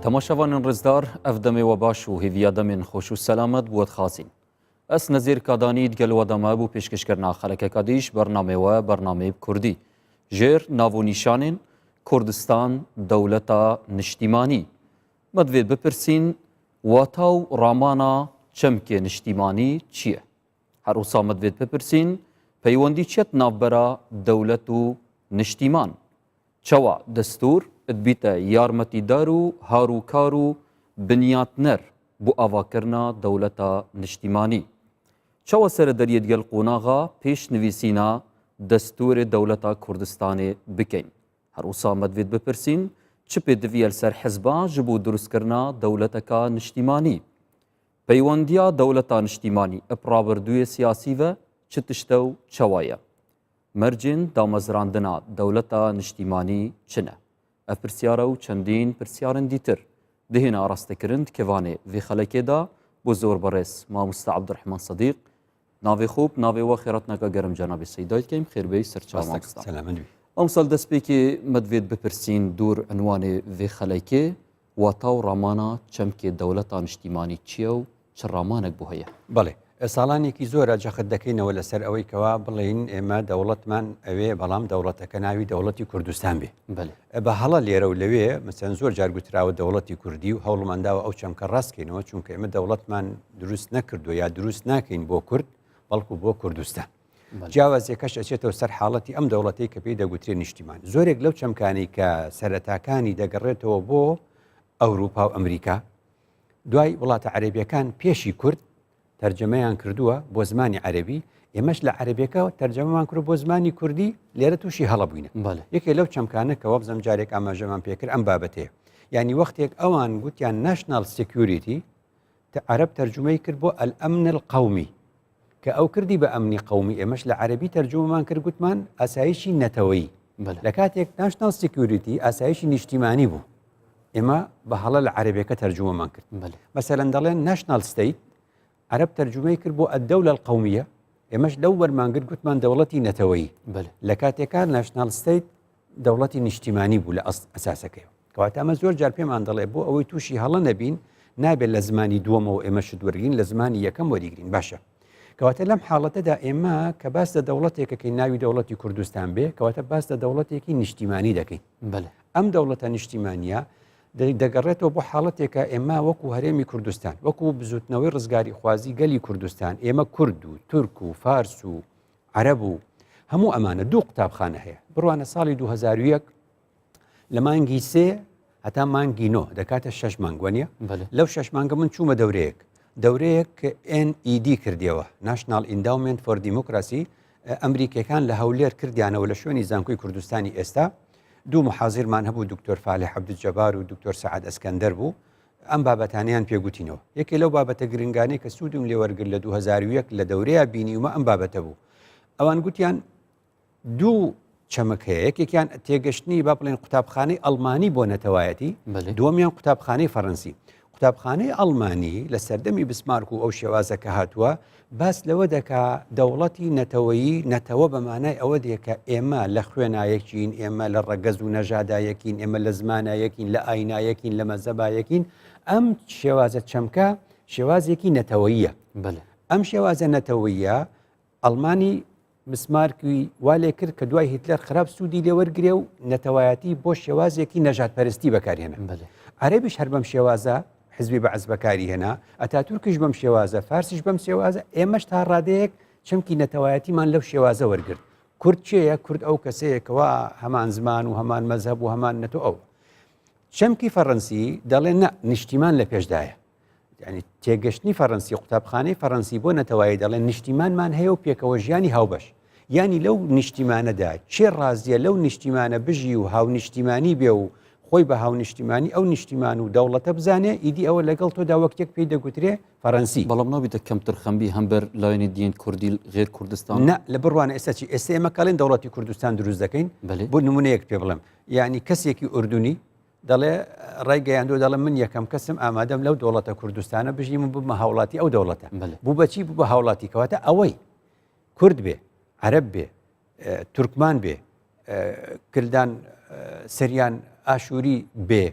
تەماشاوانن ڕێزدار ئەف دەمێ وە باش و هێڤیا دەمێن خۆش و سەلامەت بووەت خازین ئەس نەزیر کادانی دگەل وەدەمە بوو پێشکەشکردنا خەلەکەکە دیش بەرنامەوە بەرنامەی کوردی ژێر ناو و نیشانێن کوردستان دەولەتا نیشتیمانی مە دڤێت بپرسین واتا و ڕامانا چەمکێ نیشتیمانی چییە؟ هەر وسا مە دڤێت بپرسین پەیوەندی چیەت ناڤبەرا دەولەت و نیشتیمان؟ چەوا دەستوور دبیتە یارمەتیدار و هاروکار و بنیاتنەر بۆ ئاڤاکردنا دەولەتا نیشتیمانی؟ چەوا سەرەدەریێ دگەل قۆناغا پێش نڤیسینا دەستوورێ دەولەتا کوردستانێ بکەین؟ هەر وسا مە دڤێت بپرسین چ پێدڤیە لسەر حزبا ژ بۆ دروستکردنا دەولەتەکا نیشتیمانی؟ پەیوەندیا دەولەتا نیشتیمانی ئب ڕابردووێ سیاسی ڤە چ تشتە و چەوایە؟ مەرجێن دامەزراندنا دەولەتا نیشتیمانی چنە؟ ئەڤ پرسیارە و چەندین پرسیارن دیتر دهێنە ئاراستەکردن دکەڤانێ ڤێ خەلەکێدا بۆ زۆر بەڕێز ماموستا عەبدولڕەحمان سەدیق ناوێ خوب ناوێ وە خێراتنەکە گەرم جەنابی سەیدای کەیم خێربێی سەرچاو مامۆستا. سەلامەت بی. مامۆستا لە دەستپێکێ مەدڤێت بپرسین دوور عنوانێ ڤێ خەلەکێ واتا و ڕامانا چەمکێ دەولەتا نیشتیمانی چیە و چ ڕامانەک بۆ هەیە؟ بەڵێ ساڵانێکی زۆرە جەخت دەکەینەوە لەسەر ئەوەی کەوا بڵێین ئێمە دەوڵەتمان ئەوێ بەڵام دەوڵەتەکە ناوی دەوڵەتی کوردستان بێ. بەلێ. بە هەڵە لێرە و لەوێ مەسەن زۆر جار گوتراوە دەوڵەتی کوردی و هەوڵمانداوە ئەو چەمکە ڕاستکەینەوە چونکە ئێمە دەوڵەتمان دروست نەکردووە یا دروست ناکەین بۆ کورد بەڵکو بۆ کوردستان. جیاوازیەکەش ئەچێتەوە سەر حاڵەتی ئەم دەوڵەتەی کە پێی دەگوترێ نیشتیمان. زۆرێک لەو چەمکانەی کە سەرەتاکانی دەگەڕێتەوە بۆ ئەوروپا و ئەمریکا دوای وڵاتە عەرەبیەکان پێشی کورد تەرجەمەیان کردووە بۆ زمانی عەرەبی، ئێمەش لە عەرەبیەکە تەرجەمەمان کرد بۆ زمانی کوردی، لێرە تووشی هەڵە بووینە. یەکێ لەو چەمکانە کە وابزانم جارێک ئاماژەمان پێکرد ئەم بابەتەیە. یعنی وەختێک ئەوان گوتیان national security، عەرەب تەرجومەی کرد بۆ الامن القومی، کە ئەو کردی بە ئەمنی قومی، ئێمەش لە عەرەبی تەرجومەمان کرد گوتمان ئاسایشی نەتەوەیی. لە کاتێک national security ئاسایشی نیشتیمانی بوو. ئێمە بە هەڵە لە عەرەبیەکە تەرجومەمان کرد. مەسەلەن دەڵێن national state، عەرەب تەرجومەی کرد بۆ الدولە القومیە، ئێمەش لەو وەرمان گرت گوتمان دەوڵەتی نەتەوەیی. لە کاتێکا national state دەوڵەتی نیشتیمانی بوو لە ئەساسەکەیەوە. کەواتە ئەمە زۆر جار پێمان دەڵێ بۆ ئەوەی تووشی هەڵە نەبین نابێت لە زمانی دووەمەوە ئێمە شت وەرگین لە زمانی یەکەم وەریگرین. باشە کەواتە لەم حاڵەتەدا ئێمە کە باس لە دەوڵەتێکەکەی ناوی دەوڵەتی کوردستان بێ، کەواتە باس لە دەوڵەتێکی نیشتیمانی دەکەین. ئەم دەوڵەتە نیشتیمانیە دەگەڕێتەوە بۆ حاڵەتێکە ئێمە وەکو هەرێمی کوردستان، وەکو بزوتنەوەی ڕزگاریخوازی گەلی کوردستان، ئێمە کورد و تورک و فارس و عەرەب و هەموو ئەمانە دوو قوتابخانە هەیە. بڕوانە ساڵی 2001 لە مانگی سێ هەتا مانگی نۆ دەکاتە شەش مانگ وەنیە؟ لەو شەش مانگە من چوومە دەورەیەک، دەورەیەک کە NED کردیەوە، National Endowment for Democracy، ئەمریکیەکان لە هەولێر کردیانەوە لە شوێنی زانکۆی کوردستانی ئێستا. دوو محازیرمان هەبوو، دکتۆر فالح عەبدولجەبار و دکتۆر سەعد ئەسکەندەر بوو. ئەم بابەتانەیان پێگوتینەوە. یەکێ لەو بابەتە گرنگانەی کە سوودم لێوەرگرت لە 2001 لە دەورەیە بینیومە ئەم بابەتە بوو. ئەوان گوتیان دوو چەمک هەیە، یەکێکیان تێگەشتنی با بڵێن قوتابخانەی ئەڵمانی بۆ نەتەوایەتی، دووەمیان قوتابخانەی فەرەنسی. قوتابخانەی ئەڵمانی لە سەردەمی بسمارک و ئەو شێوازە کە هاتووە باس لەوە دەکا دەوڵەتی نەتەوەیی، نەتەوە بە مانای ئەوە دێ کە ئێمە لە خوێنا یەکین، ئێمە لە ڕەگەز و نەژادا یەکین، ئێمە لە زمانا یەکین، لە ئاینا یەکین، لە مەزەبا یەکین. ئەم شێوازە چەمکە شێوازێکی نەتەوەییە. ئەم شێوازە نەتەوەییە ئەڵمانی بسمارکی وا لێ کرد کە دوای هیتلەر خراپ سوودی لێ وەرگرێ و نەتەوایەتی بۆ شێوازێکی نەژادپەرستی بەکارهێنا. عەرەبیش هەر بەم شێوازە حزبی بەعس بەکاری هێنا، ئەتاتورکیش بەم شێوازە، فارسیش بەم شێوازە، ئێمەش تا ڕادەیەک چەمکی نەتەوایەتیمان لەو شێوازە وەرگرت. کورد کێیە؟ کورد ئەو کەسەیە کەوا هەمان زمان و هەمان مەزهەب و هەمان نەتەوە ئەو. چەمکی فەڕەنسی دەڵێ نا، نیشتیمان لە پێشدایە. یعنی تێگەشتنی فەرەنسی قوتابخانەی فەرەنسی بۆ نەتەوایی دەڵێن نیشتیمانمان هەیە و پێکەوە ژیانی هاوبەش یانی لەو نیشتیمانەدا کێ ڕازیە لەو نیشتیمانە بژی و هاونیشتیمانی بێ و خۆی بە هاونیشتیمانی ئەو نیشتیمان و دەوڵەتە بزانێ ئیدی ئەوە لەگەڵ تۆدا وەک یەک پێی دەگوترێ فەرەنسی. بەڵام نابیتە کەمترخەمبی هەمبەر لایەنی دین کوردی غێر کوردستان؟ نا لە بڕوانە ئێستا چی ئێستا ئێمە کەڵێن دەوڵەتی کوردستان دروست دەکەین بۆ نمونەیەک پێ بڵێم یعنی کەسێکی ئوردونی دەڵێ ڕایگەیاندووە دەڵێ من یەکەم کەسم ئامادەم لەو دەوڵەتە کوردستانە بژیم و ببمە هاوڵاتی ئەو دەوڵەتە بوو بەچی بوو بە هاوڵاتی کەواتە ئەوەی کورد بێ عەرەب بێ تورکمان بێ کلدان سریان ئاشووری بێ.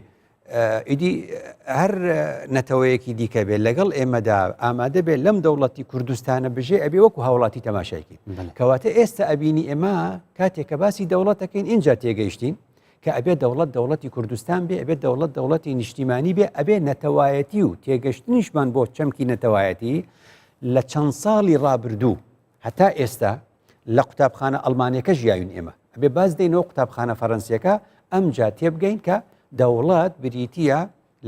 ئیدی هەر نەتەوەیەکی دیکە بێت لەگەڵ ئێمەدا ئامادە بێت لەم دەوڵەتی کوردستانە بژێ ئەبێ وەکو هاوڵاتی تەماشایکەین کەواتە ئێستا ئەبینی ئێمە کاتێک کە باسی دەوڵەتەکەین ئینجا تێگەیشتین کە ئەبێ دەوڵەت دەوڵەتی کوردستان بێ ئەبێت دەوڵەت دەوڵەتی نیشتیمانی بێ ئەبێ نەتەوایەتی و تێگەشتنیشمان بۆ چەمکی نەتەوایەتی لە چەند ساڵی ڕابردوو هەتا ئێستا لە قوتابخانە ئەڵمانیەکە ژیاوین ئێمە ئەبێ باز دەینەوە قوتابخانە فەرەنسیەکە ئەمجا تێبگەین کە دەوڵەت بریتیە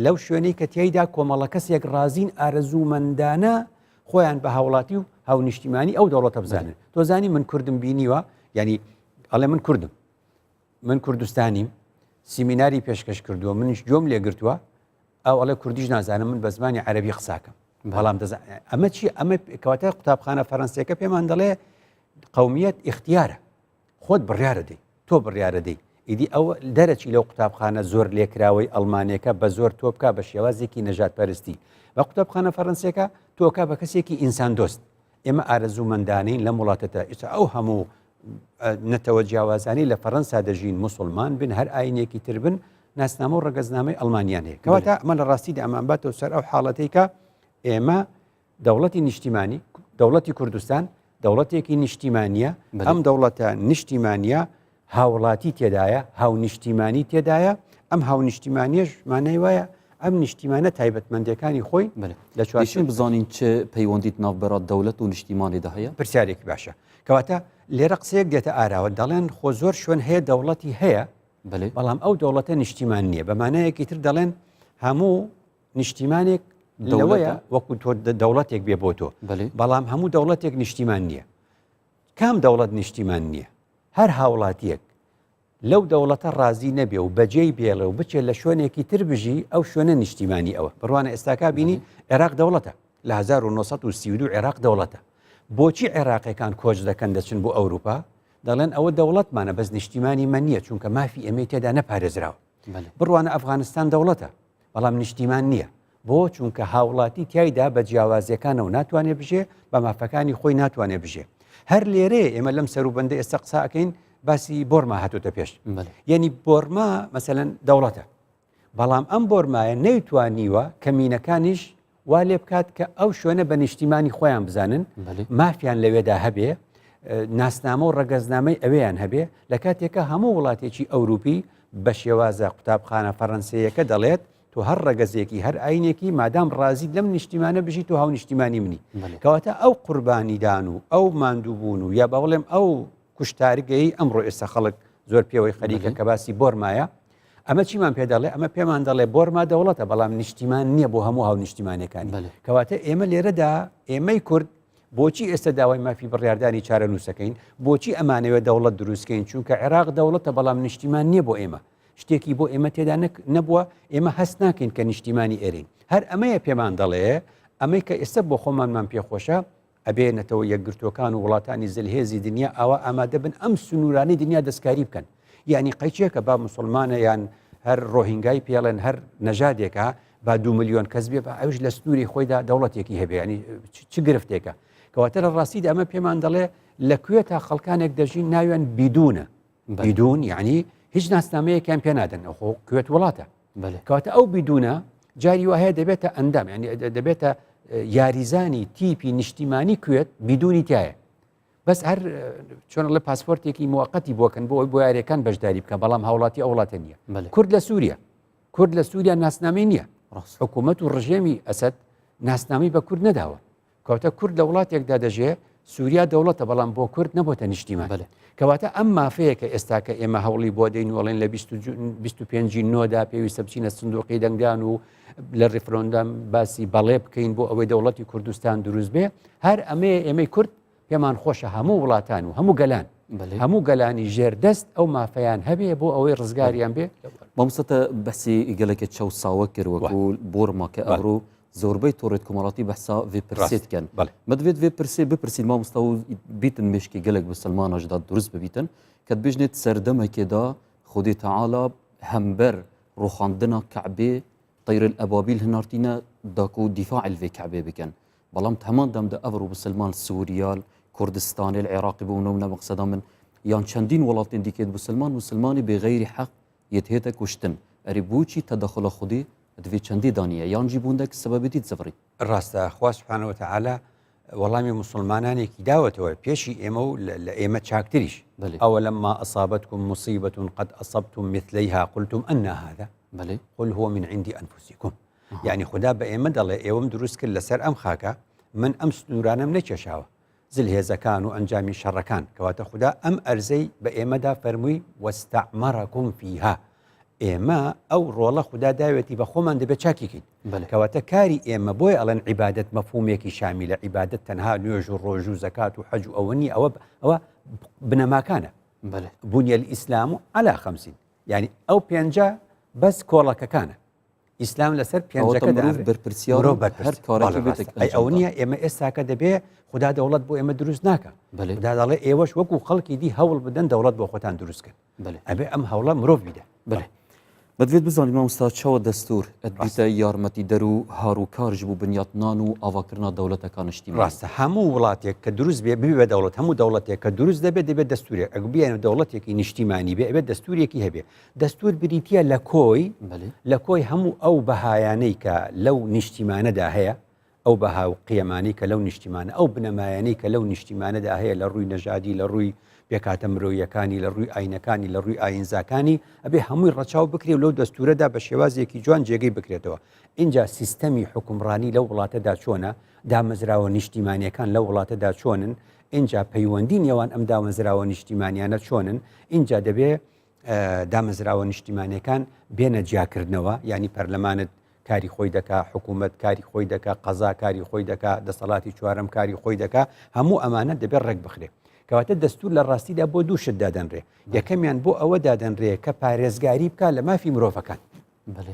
لەو شوێنەی کە تیایدا کۆمەڵە کەسێک ڕازین ئارەزوومەندانە خۆیان بە هاوڵاتی و هاونیشتیمانی ئەو دەوڵەتە بزانن تۆ زانی من کوردم بینیوە یعنی ئەڵێ من کوردم من کوردستانیم سیمیناری پێشکەش کردووە منیش گوێم لێگرتووە ئەو ئەڵێ کوردیش نازانم من بە زمانی عەربی قساکەم بەڵام ئەمە چی ئەمە کەواتە قوتابخانە فەرەنسیەکە پێمان دەڵێ قومیەت ئیختیارە خۆت بڕیارە دەی تۆ بڕیارە دەی ئیدی ئەو دەرەچی لەو قوتابخانە زۆر لێکراوەی ئەڵمانەکە بە زۆر تۆ بکە بە شێوازێکی نەژاد پەرستی بە قوتابخانە فەرەنسیەکە تۆکە بە کەسێکی ئینسان دۆست ئێمە ئارەزوومەندانەین لەم وڵاتەدا ئیستا ئەو هەموو نەتەوە جیاوازانی لە فەرەنسا دەژین موسڵمان بن هەر ئاینێکی تر بن ناسنامە و ڕەگەزنامەی ئەڵمانیان هەیە کەواتە ئەمە لە ڕاستیدا ئەمان باتەوە سەر ئەو حاڵەتەی کە ئێمە دەوڵەتی نیشتیمانی دەوڵەتی کوردستان دەوڵەتێکی نیشتیمانیە ئەم دەوڵەتە نیشتیمانیە هاوڵاتی تێدایە، هاونیشتیمانی تێدایە، ئەم هاونیشتیمانیەش مانای وایە ئەم نیشتیمانە تایبەتمەندیەکانی خۆی لە چوارچێوەی بزانین چ پەیوەندیت ناوبەرا دەولەت و نیشتیمانیدا هەیە؟ پرسیارێکی باشە. کەواتە لێرە قسەیەک دێتە ئاراوە دەڵێن خۆ زۆر شوێن هەیە دەوڵەتی هەیە بەڵام ئەو دەوڵەتە نیشتیمان نییە بە مانایەکی تر دەڵێن هەموو نیشتیمانێک لەوەیە وەکو تۆ دەوڵەتێک بێ بۆ تۆ بەڵام هەموو دەوڵەتێک نیشتیمان نییە کام دەوڵەت نیشتیمان نییە؟ هەر هاوڵاتیەک لەو دەوڵەتە ڕازی نەبێ و بەجێی بێڵێ و بچێت لە شوێنێکی تر بژی ئەو شوێنە نیشتیمانی ئەوە بڕوانە ئێستاکە بینی عێراق دەوڵەتە لە 1932 عێراق دەوڵەتە بۆچی عێراقیەکان کۆچ دەکەن دەچن بۆ ئەوروپا دەڵێن ئەوە دەوڵەتمانە بەس نیشتیمانی مە نییە چونکە مافی ئێمەی تێدا نەپارێزراوە بڕوانە ئەفغانستان دەوڵەتە بەڵام نیشتیمان نییە بۆ؟ چونکە هاوڵاتی تیایدا بە جیاوازیەکانەوە ناتوانێ بژێ، بە مافەکانی خۆی ناتوانێ بژێ. هەر لێرەیە ئێمە لەم سەروبەندە ئێستا قسە ئەکەین باسی بۆرما هاتۆتە پێش. یعنی بۆرما مەسەلەن دەوڵەتە. بەڵام ئەم بۆرمایە نەیتوانیوە کەمینەکانیش وا لێ بکات کە ئەو شوێنە بە نیشتیمانی خۆیان بزانن، مافیان لەوێدا هەبێ، ناسنامە و ڕەگەزنامەی ئەوێیان هەبێ، لە کاتێکە هەموو وڵاتێکی ئەوروپی بە شێوازە قوتابخانە فەرەنسەیەکە دەڵێت تۆ هەر ڕەگەزێکی هەر ئاینێکی مادام ڕازیت لەم نیشتیمانە بژی تۆ هاونیشتیمانی منی کەواتە ئەو قوربانیدان و ئەو ماندووبوون و یا با بڵێم ئەو کوشتارگەی ئەمڕۆ ئێستا خەڵک زۆر پێوەی خەریکە کە باسی بۆرمایە ئەمە چیمان پێ دەڵێ ئەمە پێمان دەڵێ بۆرما دەوڵەتە بەڵام نیشتیمان نییە بۆ هەموو هاونیشتیمانەکانی کەواتە ئێمە لێرەدا ئێمەی کورد بۆچی ئێستا داوای مافی بڕیاردانی چارەنووسەکەین بۆچی ئەمانەوێت دەوڵەت دروستکەین چونکە عێراق دەوڵەتە بەڵام نیشتیمان نییە بۆ ئێمە شتێکی بۆ ئێمە تێدا نەبووە، ئێمە هەست ناکەین کە نیشتیمانی ئێرەین. هەر ئەمەیە پێمان دەڵێ، ئەمەی کە ئێستا بۆ خۆمانمان پێخۆشە، ئەبێ نەتەوە یەکگرتووەکان و وڵاتانی زلهێزی دنیا ئاوا ئامادە بن ئەم سنوورانەی دنیا دەستکاری بکەن. یانی قەیچێکە با موسڵمانە یان هەر ڕۆهینگای پێڵێن هەر نەژادێکە با دو ملیۆن کەس بێ با ئەوش لە سنووری خۆیدا دەوڵەتێکی هەبێ ینی چ گرفتێکە کەواتە لە ڕاستیدا ئەمە پێمان دەڵێ لە کوێ تا خەڵکانێک دەژین ناویان بیدونە بیدون یعنی هیچ ناسنامەیەکیان پێ نادەن خۆ کوێت وڵاتە کەواتە ئەو بیدونە جاری وهەیە دەبێتە ئەندام ینی دەبێتە یاریزانی تیپی نیشتیمانی کوێت بیدونی تایە بەس هەر چۆن لە پاسپۆرتێکی موقتی بۆکەن بۆ ئەوی بۆ یاریەکان بەشداری بکە بەڵام هاوڵاتی ئەو وڵاتە نییە کورد لە سووریا کورد لە سووریا ناسنامەی نییە حکوومەت و ڕژێمی ئەسەد ناسنامەی بە کورد نەداوە کەواتە کورد لە وڵاتێکدا دەژێ، سووریا دەوڵەتە بەڵام بۆ کورد نەبۆتە نیشتیمان. کەواتە ئەم مافەیە کە ئێستا کە ئێمە هەوڵی بۆ دەین و ئەڵێن لە 25 نۆدا پێویستە بچینە سندوقی دەنگدان و لە ڕیفرۆندەم باسی بەڵێ بکەین بۆ ئەوەی دەوڵەتی کوردستان دروست بێ، هەر ئەمەیە ئێمەی کورد پێمان خۆشە هەموو وڵاتان و هەموو گەلان هەموو گەلانی ژێردەست ئەو مافەیان هەبێ بۆ ئەوەی ڕزگاریان بێ. مامۆستا تە بەسی گەلەکە چەوساوە کرد وەکو بۆرما کە ئەمڕۆ زۆربەی تۆڕێت کۆمەڵاتی بەحسا ڤێ پرسێ دکەن مەدوێت ڤێ پرسێ بپرسین مامۆستا و بیتن مێشکی گەلێک بسلمانەشدا دروست ببیتن کە بژنێت سەردەمەکێدا خودی تەعالا هەمبەر ڕوخاندنا کەعبێ طیر الابابیل هەنارتینە داکو دیفاع ڤێ کەعبێ بکەن بەڵام هەمان دەمدا ئەڤڕ بسلمان سووریال کوردستانێ عێراقی بوون و نەمەقسەدا من یان چەندین وڵاتێن دیکێت بسلمان مسلمانی بێغەیری حەق یەت هێتە کوشتن. ئەری بوچی تەدەخولە خودی دڤێ چەندی دانیە یان جی بوندەک سەبەبی دیت زڤڕی. ڕاستە خوا سبحانە وتعالی وەڵامی موسڵمانانێکی داوەتەوە پێشی ئێمە و لە ئێمە چاکتریش بەلی. ئەولما اصابتکم مصیبە قد اصبتم مثلیها قلتم انا هذا بەلی. قل هو من عند انفسکم یعنی خودا بە ئێمە دەڵێ ئێوەم دروست کرد لەسەر ئەم خاکە من ئەم سنوورانەم نەکێشاوە زلهێزەکان و ئەنجامی شەڕەکان، کەواتە خودا ئەم ئەرزەی بە ئێمەدا فەرمووی واستعمرکم فیها ئێمە ئەو ڕۆڵە خودا داوێتی بە خۆمان دەبێت چاکی کەین کەواتە کاری ئێمە بۆیە ئەڵێن عیبادەت مەفهومێکی شامیلە عیبادەت تەنها نوێژ و ڕۆژ و زەکات و حەج و ئەوە نییە ئەوە ئەوە بنەماکانە بنی الإسلام على خمس یعنی ئەو پێنجە بەس کۆڵەکەکانە ئیسلام لەسەر پێنجەکە مرۆڤ بەرپرسیار مرۆڤ بەرپرس هەر کارێکی ئەی ئەو نییە ئێمە ئێستاکە دەبێ خودا دەوڵەت بۆ ئێمە دروست ناکە خودا دەڵێ ئێوەش وەکو خەڵکی دی هەوڵ بدەن دەوڵەت بۆ خۆتان دروست کەن ئەبێ ئەم هەوڵە مرۆڤ بیدە بەێ بەدوێت بزانانی مامۆستا چاوە دەستور ئەدبیتە یارمەتی دەر و هاروکار ji بۆ بنیاتنان و ئاواکردنا دەوڵەتەکان نیشتیمان. ڕاستە هەموو وڵاتێک کە دروست بێ ببێ بە دەوڵەت هەموو دەوڵەتێک کە دروست دەبێت دەبێت دەستورێک ئەگە بیان دەوڵەتێکی نیشتیمانی بێ ئەبێت دەستورێکی هەبێ دەستور بریتییە لە کۆی لە کۆی هەموو ئەو بەهایانەی کە لەو نیشتیمانەدا هەیە، ئەو بەها و قیەمانەی کە لەو نیشتیمانە، ئەو بنەمایانەی کە لەو نیشتیمانەدا هەیە لە ڕووی نەژادی، لە ڕووی پێکهاتە مرۆییەکانی، لە ڕووی ئاینەکانی، لە ڕووی ئایینزاکانی، ئەبێ هەمووی ڕەچاو بکرێ و لەو دەستوورەدا بە شێوازێکی جوان جێگەی بکرێتەوە. ئینجا سیستەمی حوکمڕانی لەو وڵاتەدا چۆنە، دامەزراوە نیشتیمانییەکان لەو وڵاتەدا چۆنن، ئینجا پەیوەندی نێوان ئەم دامەزراوە نیشتیمانیانە چۆنن، ئینجا دەبێ دامەزراوە نیشتیمانیەکان بێنە جیاکردنەوە یانی پەرلەمانت کاری خۆی دەکا حکوومەت کاری خۆی دەکا قەزا کاری خۆی دەکا دەسەڵاتی چوارەم کاری خۆی دەکا هەموو ئەمانە دەبێت ڕێک بخرێ کەواتە دەستور لە ڕاستیدا بۆ دوو شت دادەنرێ یەکەمیان بۆ ئەوە دادەنرێ کە پارێزگاری بکە لە مافی مرۆڤەکان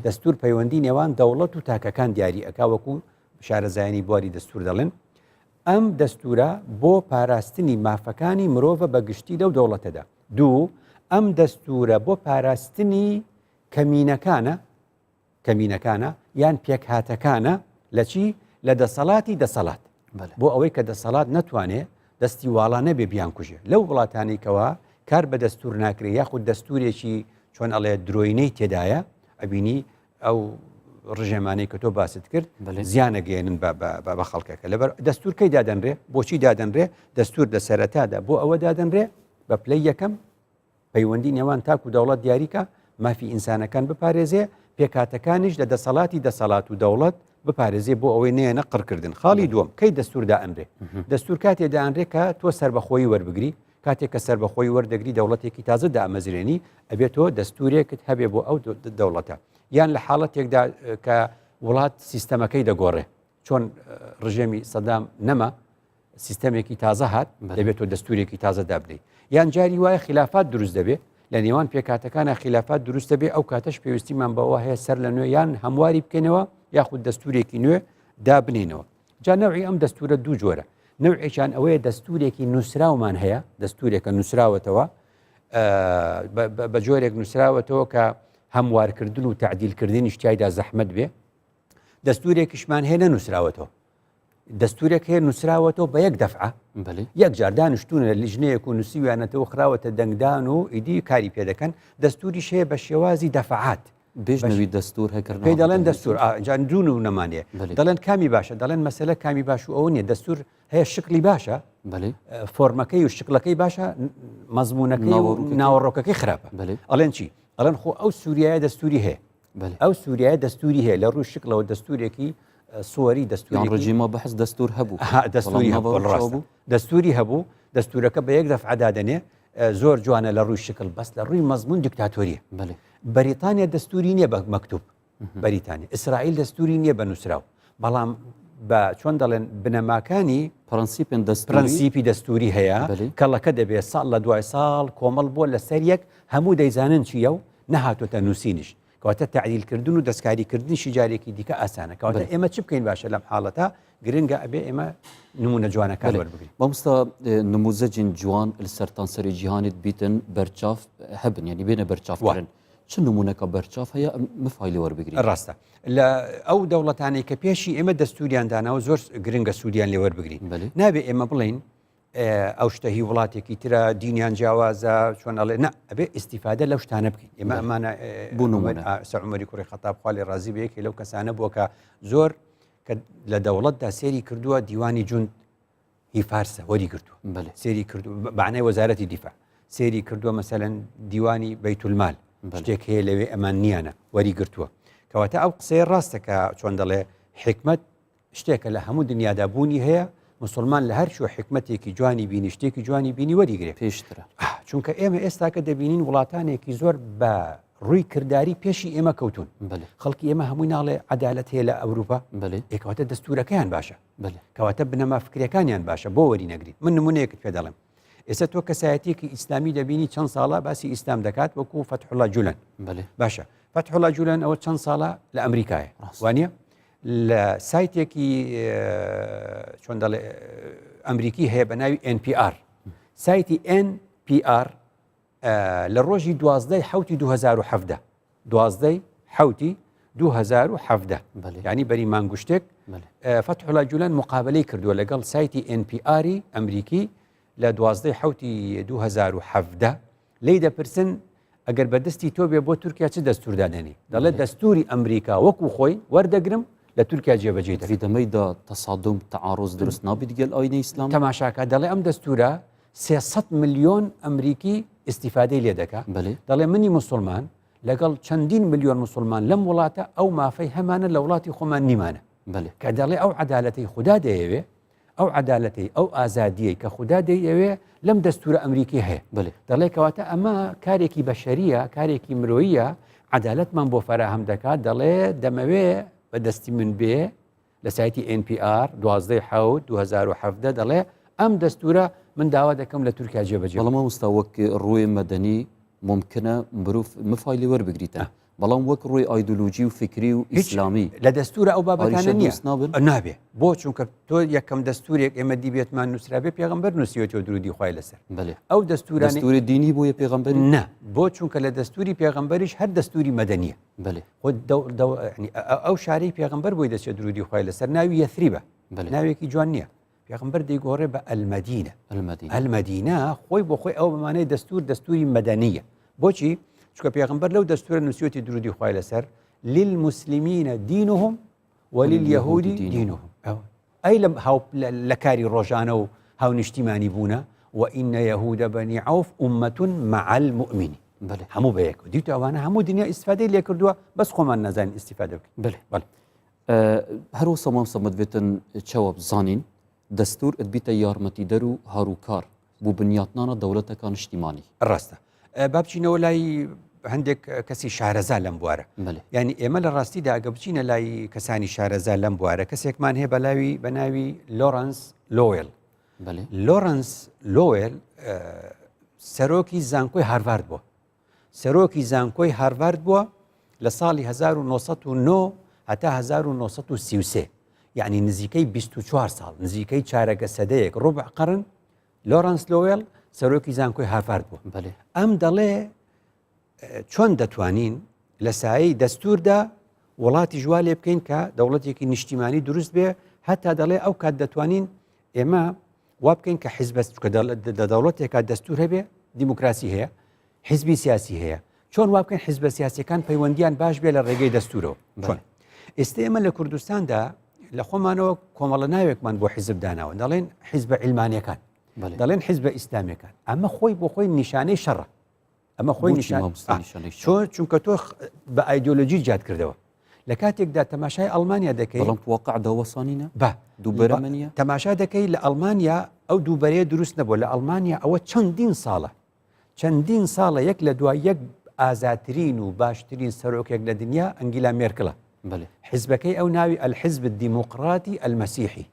دەستور پەیوەندی نێوان دەوڵەت و تاکەکان دیاری ئەکا وەکو شارەزایانی بواری دەستور دەڵێن ئەم دەستورە بۆ پاراستنی مافەکانی مرۆڤە بە گشتی لەو دەوڵەتەدا دوو، ئەم دەستوورە بۆ پاراستنی کەمینەکانە، کەمینەکانە یان پێکهاتەکانە لە چی؟ لە دەسەڵاتی دەسەڵات. بۆ ئەوەی کە دەسەڵات نەتوانێ دەستی واڵا نەبێ بیانکوژێ. لەو وڵاتانەی کەوا کار بە دەستوور ناکرێ یاخود دەستوورێکی چۆن ئەڵێ درۆینەی تێدایە، ئەبینی ئەو ڕژێمانەی کە تۆ باست کرد زیانەگەێنن بە خەڵکەکە لەبەر دەستور کەی دادەنرێ بۆچی دادەنرێ دەستور لە سەرەتادا بۆ ئەوە دادەنرێ بە پلەی یەکەم پەیوەندی نێوان تاک و دەوڵەت دیاریکە مافی ئینسانەکان بپارێزێ پێکاتەکانیش لە دەسەڵاتی دەسەڵات و دەوڵەت بپارێزێ بۆ ئەوەی نێنە قڕکردن خاڵی دووەم کەی دەستور دائەنرێ دەستور کاتێ دائەنرێ کە تۆ سربەخۆیی وەربگری کاتێک کە سەربەخۆیی وەردەگری دەوڵەتێکی تازە دامەزرێنی ئەبێت تۆ دەستورێکت هەبێ بۆ ئەو دەوڵەتە یان لە حاڵەتێکدا کە وڵات سیستەمەکەی دەگۆڕێ چۆن ڕژێمی سەدام نەما سیستەمێکی تازە هات دەبێت تۆ دەستورێکی تازە دابنی یان جاری وایە خلافات دروست دەبێت لە نێوان پێکاتەکانە خلافات دروست دەبێت ئەو کاتەش پێویستیمان بەوە هەیە سەر لە نوێ یان هەمواری بکەینەوە یاخود دەستورێکی نوێ دابنینەوە جا نەوعی ئەم دەستوورە دوو جۆرە، نەوعێکیان ئەوەیە دەستوورێکی نووسراومان هەیە، دەستوورێکە نووسراوەتەوە بە جۆرێک نووسراوەتەوە کە هەموارکردن و تعدیلکردنیش تیایدا زەحمەت بێ، دەستوورێکیشمان هەیە نەنووسراوەتەوە. دەستورێک هەیە نووسراوەتەوە بە یەک دەفعە یەک جار دانیشتونە لە لیژنەیەک و نووسیویانەتەوە خراوەتە دەنگدان و ئیدی کاری پێدەکەن دەستوریش هەیە بە شێوازی دەفعات بێژنەوی دەستور هەکەر پێی دەڵێن دەستور جان دوون و نەمانەیە دەڵێن کامی باشە دەڵێن مەسەلە کامی باش و ئەوە نیە دەستور هەیە شکلی باشە فۆرمەکەی و شکلەکەی باشە مەزمونەکەی و ناوەڕۆکەکەی خراپە ئەڵێن چی ئەڵێن خۆ ئەو سووریایە دەستوری هەیە ئەو سووریایە دەستوری هەیە لە ڕووی شکلەوە دەستورێکی سوەری دەستوری ڕژیمە بەحس دەستور هەبوو دەستوری هەبوو دەستوری هەبوو دەستورەکە بە یەک دەفعدادەنێ زۆر جوانە لە ڕووی شکل بەس لە ڕووی مەزمون دیکتاتۆریە بەریتانیا دەستوری نییە بە مەکتوب بەریتانیا ئیسرائیل دەستوری نییە بە نووسراو بەڵام بە چۆن دەڵێن بنەماکانی پرەنسیپن دەست پرەنسیپی دەستوری هەیە کەڵەکە دەبێت ساڵ لە دوای ساڵ کۆمەڵ بووە لەسەر یەک هەموو دەیزانن چییە و نەهاتۆتە نووسینیش کەواتە تعدیلکردن و دەستکاریکردنیشی جارێکی دیکە ئاسانە کەواتە ئێمە چ بکەین باشە لەم حاڵەتە گرنگە ئەبێ ئێمە نمونە جوانەکان وەربگرین. مامۆستا نموزەجین جوان لە سەرتانسەری جیهانت بیتن بەرچاف هەبن یعنی بێنە بەرچاف کردن چ نمونەکە بەرچاف هەیە مفای لێ وەربگرین؟ ڕاستە لە ئەو دەوڵەتانەی کە پێشی ئێمە دەستوریان داناوە زۆر گرنگە سوودیان لێ وەربگرین نابێ ئێمە بڵێین. ئەو شتە هی وڵاتێکی ترە دینیان جیاوازە چۆن ئەڵێ نە ئەبێ ئیسیفادە لەو شتانە بکەین ئێمە ئەمانە بوون عومەری کوڕی خەتاب خوا لێی ڕازی بێ یەکێ لەو کەسانە بووە کە زۆر کە لە دەوڵەتدا سێری کردووە دیوانی جوند هی فارسە وەری گرتووە سێری کردو بەعنای وەزارەتی دیفاع سێری کردووە مەسەلەن دیوانی بەیتولمال شتێک هەیە لەوێ ئەمان نییانە وەری گرتووە کەواتە ئەو قسەیە ڕاستە کە چۆن دەڵێ حکمت شتێکە لە هەموو دنیادا بوونی هەیە مسلمان لە هەر کوێ حکمتێکی جوانی بینی شتێکی جوانی بینی وەریگرێ پێشترە چونکە ئێمە ئێستاکە دەبینین وڵاتانێکی زۆر بە ڕووی کردداری پێشی ئێمە کەوتون خەڵکی ئێمە هەمووی ناڵێ عدالت هەیە لە ئەوروپا ئێکواتە دەستورەکەیان باشە کەواتە بنەما فکرەکانیان باشە بۆ وەری نەگری من نمونەیەکت پێ دەڵێم ئێستا تۆ کەسایەتێکی ئیسلامی دەبینی چەند ساڵە باسی ئیسلام دەکات وەکو فەتحوڵا جولەن باشە فەتحوڵا جولەن ئەوە چەند ساڵە لە ئەمریکایە وانە لە سایتێکی چۆن دەڵێ ئەمریکی هەیە بە ناوی NPR سایتی NPR لە ڕۆژی دوازدەی حوتی 2017 دوازدەی حوتی 2017 ینی بەری مانگشتێک فەتحوڵا جولەن مقابلەی کردووە لەگەڵ سایتی NPRی ئەمریکی لە دوازدەی حوتی 2017 لێی دەپرسن ئەگەر بە دەستی تۆ بێ بۆ تورکیا چ دەستور دادەنێی؟ دەڵێ دەستوری ئەمریکا وەکو خۆی وەردەگرم لە تورکیا جێبەجێی دەکەم. في دەمەیدا تەسادوم تەعاروز دروست نابیت گەل ئاینی ئیسلام؟ تەماشاکە دەڵێ ئەم دەستورە 300 ملیۆن ئەمریکی ئیستیفادەی لێ دەکا. دەڵێ منی موسڵمان لەگەڵ چەندین ملیۆن موسڵمان لەم وڵاتە ئەو مافەی هەمانە لە وڵاتی خۆمان نیمانە. کە دەڵێ ئەو عەدالەتەی خودا دەیەوێ ئەو عەدالەتەی، ئەو ئازادییەی کە خودا دەیەوێ لەم دەستوورە ئەمریکی هەیە. دەڵێ کەواتە ئەمە کارێکی بەشەرییە، کارێکی مرۆییە، عەدالەتمان بۆ فەراهەم دەکات، دەڵێ دەمەوێ بە دەستی من بێ لە سایتی NPR 12 حەوت 2017 دەڵێ ئەم دەستوورە من داوا دەکەم لە تورکیا جێبەجێ. بەڵام مامۆستا وەک ڕووێ مەدەنی مومکنە مرۆڤ مفای لێ وەربگریتە بەڵام وەک ڕووی ئایدۆلۆژی و فیکری و ئیسلامی لە دەستورە ئەو بابەتانە نییە نابن نابێ بۆ چونکە تۆ یەکەم دەستورێک ئێمە دیبێتمان نووسرابێ پێغمبەر نووسیوەتی و درودی خوای لەسەر بەێ ئەو دەستورانی دەستوری دینی بۆیە پێغمبەر نه بۆ چونکە لە دەستوری پێغمبەریش هەر دەستوری مەدەنیە بەێ خۆ ئەو شارەی پێغمبەر بۆی دەچێت درودی خوای لەسەر ناوی یەثریبە ناوێکی جوان نییە پێغمبەر دەیگۆڕێ بە ئەلمەدینە ئەلمەدینە خۆی بۆ خۆی ئەو بەمانەی دەستور دەستوری مەدەنیە بۆچی چکە پێغمبەر لەو دەستورە نووسیوتی درودی خوای لەسەر للمسلمین دینهم ولليهود دینهم ئەی لە لە کاری ڕۆژانە و هاونیشتیمانی بوونە وإن يهود بني عوف أمة مع المؤمنين هەموو بە یەک دیتە ئەوانە هەموو دنیا ئیسفادەی لێکردووە بەس خۆمان نازانین ئیسفادە بکەین بەێ بەڵێ هەروسا مامۆستا مدبێتن چەوە بزانین دەستور ئەدبیتە یارمەتیدەر و هاروکار بۆ بنیاتنانە دەوڵەتەکە نیشتیمانی. ڕاستە با بچینەوە لای هەندێک کەسی شارەزا لەم بوارە ینی ئێمە لە ڕاستیدا ئەگە بچینە لای کەسانی شارەزا لەم بوارە کەسێکمان هەیە بەلاوی بە ناوی لۆرەنس لۆوێل لۆرەنس لۆوێل سەرۆکی زانکۆی هارڤارد بووە سەرۆکی زانکۆی هارڤارد بووە لە ساڵی 1909 هەتا 1933 یعنی نزیکەی 24 ساڵ نزیکەی چارەگە سەدەیەک ڕبع قەرن لۆرانس لۆوێل سەرۆکی زانکۆی هارڤارد بوو ئەم دەڵێ چۆن دەتوانین لە سایەی دەستوردا وڵاتی ژوا لێ بکەین کە دەوڵەتێکی نیشتیمانی دروست بێ هەتا دەڵێ ئەو کات دەتوانین ئێمە وا بکەین کە حیزب چکە لە دەوڵەتێکا دەستور هەبێ دیموکراسی هەیە حیزبی سیاسی هەیە چۆن وا بکەین حیزبە سیاسەکان پەیوەندیان باش بێ لە ڕێگەی دەستورەوە چۆن ئێستا ئێمە لە کوردستاندا لە خۆمانەوە کۆمەڵە ناوێکمان بۆ حیزب داناوە دەڵێن حیزبە علمانیەکان دەڵێن حیزبە ئیسلامیەکان ئەمە خۆی بۆ خۆی نیشانەی شەڕە ئەمە خۆی نیشان چۆن چونکە تۆ بە ئایدۆلۆژی جیات کردەوە لە کاتێکدا تەماشای ئەڵمانیا دەکەی بەڵام واقع داوەسانینە بە دووبەرەمەنیە تەماشا دەکەی لە ئەڵمانیا ئەو دووبەرەیە دروست نەبووە لە ئەڵمانیا ئەوە چەندین ساڵە چەندین ساڵە یەک لە دوای یەک ئازاترین و باشترین سەرۆکێک لە دنیا ئەنگیلا مێرکلە حزبەکەی ئەو ناوی الحزب الدیموقراتی المسیحی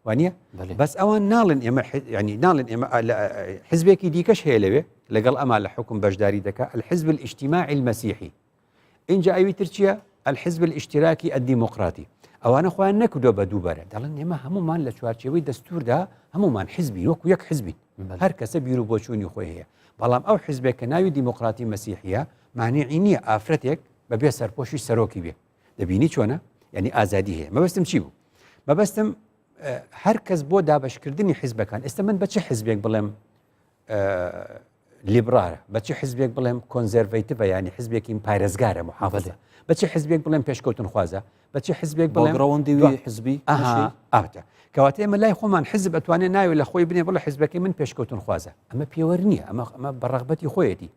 وانە بەس ئەوان ناڵن ئێمە ینی ناڵن ئێمە حزبێکی دیکەش هەیە لەوێ لەگەڵ ئەما لە حکوم بەشداری دەکا الحزب الاجتماعی المسیحی اینجا ئەوی تر چییە الحزب الاشتراکی الدیموقراتی ئەوانە خۆیان نەکردووە بە دووبەرە دەڵێن ئێمە هەمومان لە چوارچێوەی دەستوردا هەمومان حزبی وەکو یەک حزبین هەر کەسە بیر و بۆچوونی خۆی هەیە بەڵام ئەو حزبێک کە ناوی دیموکراتی مەسیحیە مانیعی نییە ئافرەتێک بەبێ سەرپۆشی سەرۆکی بێ دەبینی چۆنە یعنی ئازادی هەیە مەبەستم چی بوو مەبەستم هەر کەس بۆ دابشکردنی حیزبەکان ئێستا من بە چه حزبێک بڵێم لیبرارە بە چ حزبێک بڵێم conservative ە ینی حزبێکی پارێزگارە محافزە بە چ حزبێک بڵێم پێشکەوتن خوازە بە چ حزبێک بڵێم ڕەوەندی حزبی ئاوتە کەواتە ئێمە لای خۆمان حزب ئەتوانێت ناوی لە خۆی بنێ بڵێ حزبەکەی من پێشکەوتن خوازە ئەمە پێوەر نییە ئەمە ئەمە بە ڕغبەتی خۆیەتی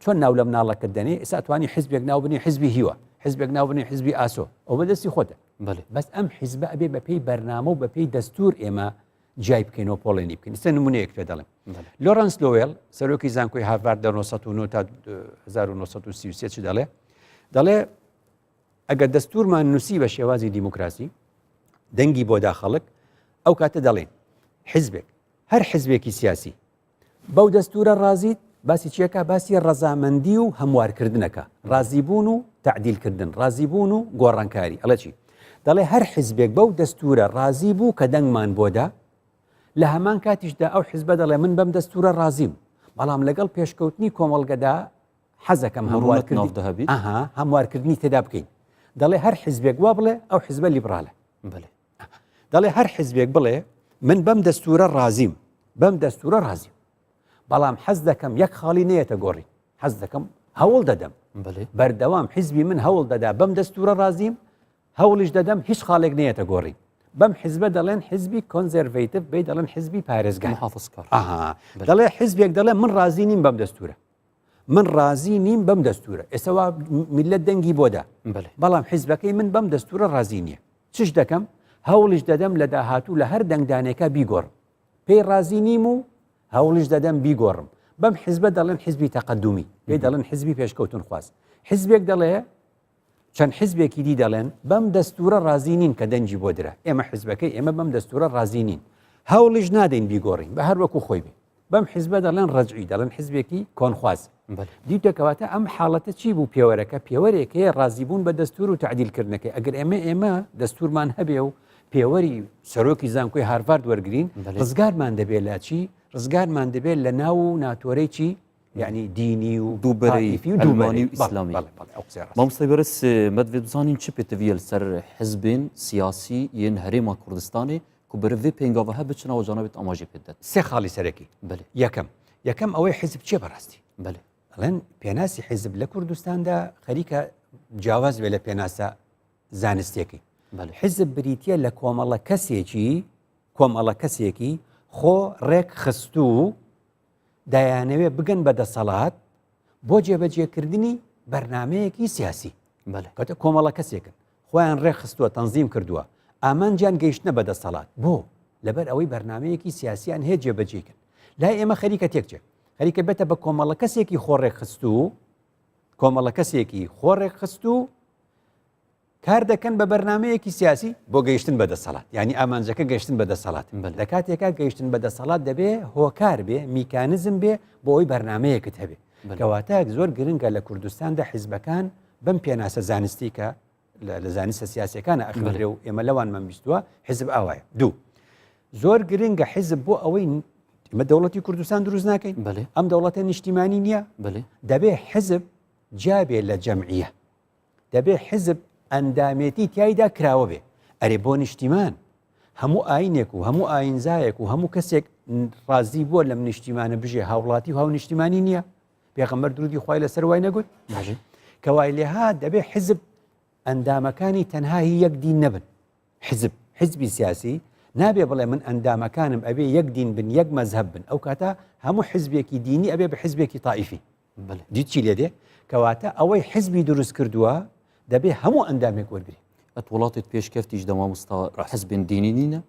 چۆن ناو لە مناڵەکەت دەنێ ئێستا توانی حزبێک ناو بنێ حزبی هیوا حزبێک ناو بنێ حزبی ئاسۆ ئەو بەدەستی خۆتە بەس ئەم حزبە ئەبێ بەپێی بەرنامە و بەپێی دەستور ئێمە جیای بکەین و پۆڵێنی بکەین ئێستا نمونەیەک پێ دەڵێم لۆرەنس لۆوێل سەرۆکی زانکۆی هارڤارد لە 909 تا 1933 چ دەڵێ دەڵێ ئەگەر دەستورمان نووسی بە شێوازی دیموکراسی دەنگی بۆدا خەڵک ئەو کاتە دەڵێن حزبێک هەر حزبێکی سیاسی بەو دەستورە ڕازیت باسی چیەکە باسی ڕەزامەندی و هەموارکردنەکە ڕازیبوون و تعدیلکردن ڕازیبوون و گۆڕانکاری ئەڵێ چی دەڵێ هەر حزبێک بەو دەستورە ڕازی بوو کە دەنگمان بۆدا لە هەمان کاتیشدا ئەو حزبە دەڵێ من بەم دەستورە ڕازیم بەڵام لەگەڵ پێشکەوتنی کۆمەڵگەدا حەزەکەم هەموارکردنی هەموارکردنی تێدا بکەین دەڵێ هەر حزبێک وا بڵێ ئەو حزبە لیبرالە بەێ دەڵێ هەر حزبێک بڵێ من بەم دەستورە ڕازیم بەم دەستورە ڕازیم بەڵام حەز دەکەم یەک خاڵی نێتە گۆڕی حەز دەکەم هەوڵ دەدەم بەردەوام حزبی من هەوڵ دەدا بەم دەستورە ڕازیم هەوڵیش دەدەم هیچ خاڵێک نێتە گۆڕی بەم حزبە دەڵێن حزبی conservative بێ دەڵێن حزبی پارێزگار محافظکار دەڵێ حزبێک دەڵێ من ڕازی نیم بەم دەستورە من ڕازی نیم بەم دەستورە ئێستا وا میلەت دەنگی بۆدا بەڵام حیزبەکەی من بەم دەستورە ڕازی نییە چش دەکەم هەوڵیش دەدەم لە داهاتوو لە هەر دەنگدانێکە بیگۆڕم پێی ڕازی نیم و هەوڵیش دەدەم بیگۆڕم بەم حیزبە دەڵێن حیزبی تەقەدومی پێی دەڵێن حیزبی پێشکەوتن خواز حیزبێک دەڵێ چەند حیزبێکی دی دەڵێن بەم دەستورە ڕازی نین کە دەنگی بۆ درا ئێمە حیزبەکەی ئێمە بەم دەستورە ڕازی نین هەوڵیش نادەین بیگۆڕین بە هەر وەکو خۆی بێ بەم حیزبە دەڵێن ڕەجعی دەڵێن حیزبێکی کۆنخواز دیتە کەواتە ئەم حاڵەتە چی بوو پێوەرەکە پێوەرێک هەیە ڕازیبوون بە دەستور و تعدیلکردنەکەی ئەگەر ئێمە ئێمە دەستورمان هەبێ و پێوەری سەرۆکی زانکۆی هارڤارد وەرگین ڕزگارمان دەبێت لە چی ڕزگارمان دەبێت لە ناو و ناتۆرەی چی یعنی دینی و دووبەرەی و دووبەرەی و ئیسلامی مامۆستای بەرز مەدوێ بزانین چ پێتەویە لەسەر حزبên سیاسی yên هەرێما کوردستانê ku bi vê pêngava he biçin ew canabêt amaje pê didin. سێ خاڵی سەرەکی بەلێ. یەکەم یەکەم ئەوەی حیزب چیە بەڕاستی؟ بەلێ. ئەڵێن پێناسی حیزب لە کوردستاندا خەریکە جیاواز بێ لە پێناسە زانستیەکەی. بەلێ. حیزب بریتیە لە کۆمەڵە کەسێکی کۆمەڵە کەسێکی خۆ ڕێک خستوو دەیانەوێ بگەن بە دەسەڵات بۆ جێبەجێکردنی بەرنمەیەکی سیاسی کەتە کۆمەڵە کەسێکن خۆیان ڕێکخستووە تەنزیم کردووە ئامانجیان گەیشتنە بە دەسەڵات بۆ لەبەر ئەوەی بەرنمەیەکی سیاسیان هەیە جێبەجێکن لای ئێمە خەریکە تێکچێت خەریکە بێتە بە کۆمەڵە کەسێکی خۆڕێکخستوو کۆمەڵە کەسێکی خۆڕێکخستوو کار دەکەن بە بەرنامەیەکی سیاسی بۆ گەیشتن بە دەسەڵات یعنی ئامانجەکە گەشتن بە دەسەڵات لە کاتێکا گەیشتن بە دەسەڵات دەبێ هۆکار بێ میکانزم بێ بۆ ئەوی بەرنمەیەکت هەبێ کەواتە زۆر گرنگە لە کوردستاندا حیزبەکان بەم پێناسە زانستی کە لە زانستە سیاسەکانە ئەخوێنرێ و ئێمە لەوانمان بیستووە حیزب ئاوایە دوو زۆر گرنگە حیزب بۆ ئەوەی ئمە دەوڵەتی کوردستان دروست ناکەین ئەم دەوڵەتە نیشتیمانی نییە دەبێ حیزب جیابێ لە جەمعیە دەبێ حیزب ئەندامێتی تیایدا کراوە بێ. ئەرێ بۆ نیشتیمان؟ هەموو ئاینێک و هەموو ئاینزایەک و هەموو کەسێک ڕازی بووە لەم نیشتیمانە بژێ هاوڵاتی و هاونیشتیمانی نییە؟ پێغەمبەر درودی خوای لەسەر وای نەگوت؟ بەڵێ. کە وای لێهات دەبێ حیزب ئەندامەکانی تەنها هی یەک دین نەبن. حیزب، حیزبی سیاسی نابێ بڵێ من ئەندامەکانم ئەبێ یەک دین بن، یەک مەزهەب بن. ئەو کاتە هەموو حیزبێکی دینی ئەبێ بە حیزبێکی تائیفی. دیت چی لێ دێ؟ کەواتە ئەوەی حزبی دروست کردووە دەبێ هەموو ئەندامێک وەرگری. ئەت وڵاتێت پێشکەفتیش دە مامۆستا حزبێن دینی نینە؟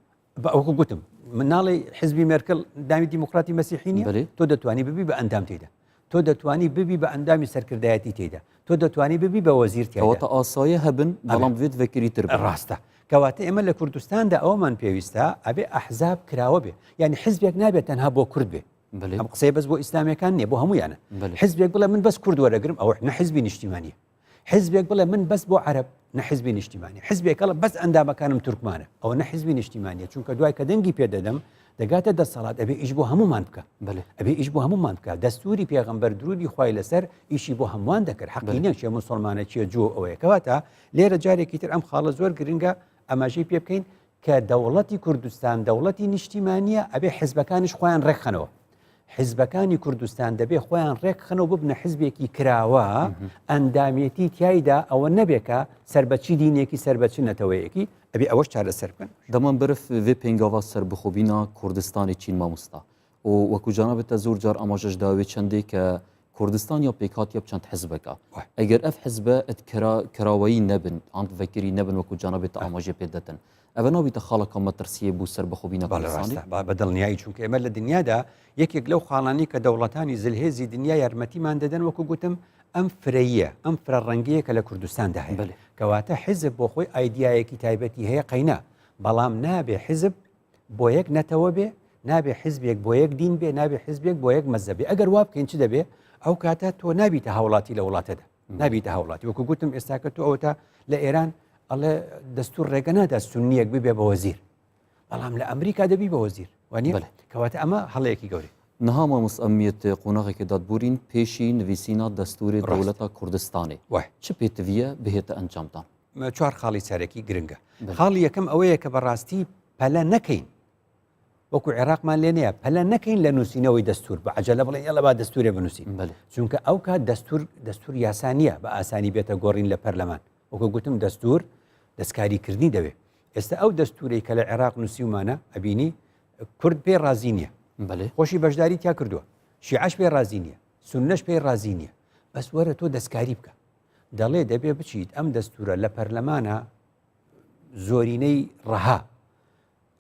وەکو گوتم مناڵی حزبی مێرکل دامی دیموکراتی مەسیحی نیە تۆ دەتوانی ببی بە ئەندام تێدا تۆ دەتوانی ببی بە ئەندامی سەرکردایەتی تێدا تۆ دەتوانی ببی بە وەزیر تێدا ئاسایە هەبن بەڵام بێت ڤەکری تر ڕاستە کەواتە ئێمە لە کوردستاندا ئەومان پێویستە ئەبێ ئەحزاب کراوە بێ یعنی حزبێک نابێت تەنها بۆ کورد بێ ئەم قسەیە بەس بۆ ئیسلامیەکان نییە بۆ هەمویانە حزبێک بڵێ من بەس کورد وەرەگرم ئەوە نە حزبی نیشتیمانیە حزبێک بڵێ من بەس بۆ عەرب نە حزبی نیشتیمانی حزبێکەڵە بەس ئەندامەکانم تورکمانە ئەوە نە حزبی نیشتیمانیە چونکە دوای کە دەنگی پێدەدەم دەگاتە دەسەڵات ئەبێ ئیش بۆ هەمومان بکە ئەبێ ئیش بۆ هەمومان بکە دەستوری پێغەمبەر درودی خوای لەسەر ئیشی بۆ هەمووان دەکرد حەقی نیە چێ مسلمانە چیە جوو ئەوەیە کەواتە لێرە جارێکی تر ئەم خاڵە زۆر گرنگە ئاماژەی پێ بکەین. کە دەوڵەتی کوردستان دەوڵەتی نیشتیمانیە ئەبێ حزبەکانیش خۆیان ڕێکخەنەوە. حزبەکانی کوردستان دەبێ خۆیان ڕێکخەنەوە ببنە حزبێکی کراوە ئەندامێتی تیایدا ئەوە نەبێ کە سەر بە چی دینێکی سەر بە چ نەتەوەیەکی ئەبێ ئەوەش چارەسەر بکەن. دەمان برف ڤێ پێنگاڤا سەربخۆبینا کوردستانێ چین مامۆستا و وەکو جەنابت تە زۆر جار ئاماژەش داوێ چەندێ کە کوردستان یا پێکهاتیە چەند حزبەکە ئەگەر ئەف حزبە ئەت کراوەیی نەبن ئانت ڤەکری نەبن وەکو جەنابت تە ئاماژە پێ دەتن ئەڤە نابیتە خاڵەکە مەترسیە بوو سەربەخۆبینە کوردستانی؟ بە دڵنیایی چونکە ئێمە لە دنیادا یەکێک لەو خاڵانی کە دەوڵەتانی زلهێزی دنیا یارمەتیمان دەدەن وەکو گوتم ئەم فرەیە ئەم فرە ڕەنگەیە کە لە کوردستاندا هەیە کەواتە حیزب بۆ خۆی ئایدیایەکی تایبەتی هەیە قەینا بەڵام نابێ حیزب بۆ یەک نەتەوە بێ، نابێ حیزبێک بۆ یەک دین بێ، نابێ حیزبێک بۆ یەک مەزهەب بێ. ئەگەر وا بکەین چ دەبێ؟ ئەو کاتە تۆ نابیتە هاوڵاتی لە وڵاتەدا، نابیتە هاوڵاتی. وەکو گوتم ئێستاکە تۆ ئەوەتا لە ئێران ئەڵێ دەستور ڕێگە نادا سوننیەک ببێ بە وەزیر، بەڵام لە ئەمریکا دەبی بە وەزیر، وانیە؟ کەواتە ئەمە هەڵەیەکی گەورەیە. نها مامۆستا ئەمیت قۆناغێکێ دادبورین پێشی نویسینا دەستورێ دەولەتا کوردستانێ چ پێتڤیە بهێتە ئەنجامدان؟ چوار خاڵی سەرەکی گرنگە. خاڵی یەکەم ئەوەیە کە بەڕاستی پەلە نەکەین وەکو عێراقمان لێ نییە پەلە نەکەین لە نووسینەوەی دەستور بە عجلە بڵێن یەڵە با دەستورێ بنووسین چونکە ئەو کات دەستور دەستور یاسا نییە بە ئاسانی بێتە گۆڕین لە پەرلەمان وەکو گوتم دەستور دەستکاریکردنی دەوێ ئێستا ئەو دەستورەی کە لە عێراق نووسیومانە ئەبینی کورد پێ ڕازی نییە خۆشی بەشداری تیا کردووە شیعەش پێ ڕازی نییە سوننەش پێی ڕازی نییە بەس وەرە تۆ دەستکاری بکە دەڵێ دەبێ بچیت ئەم دەستورە لە پەرلەمانە زۆرینەی ڕەها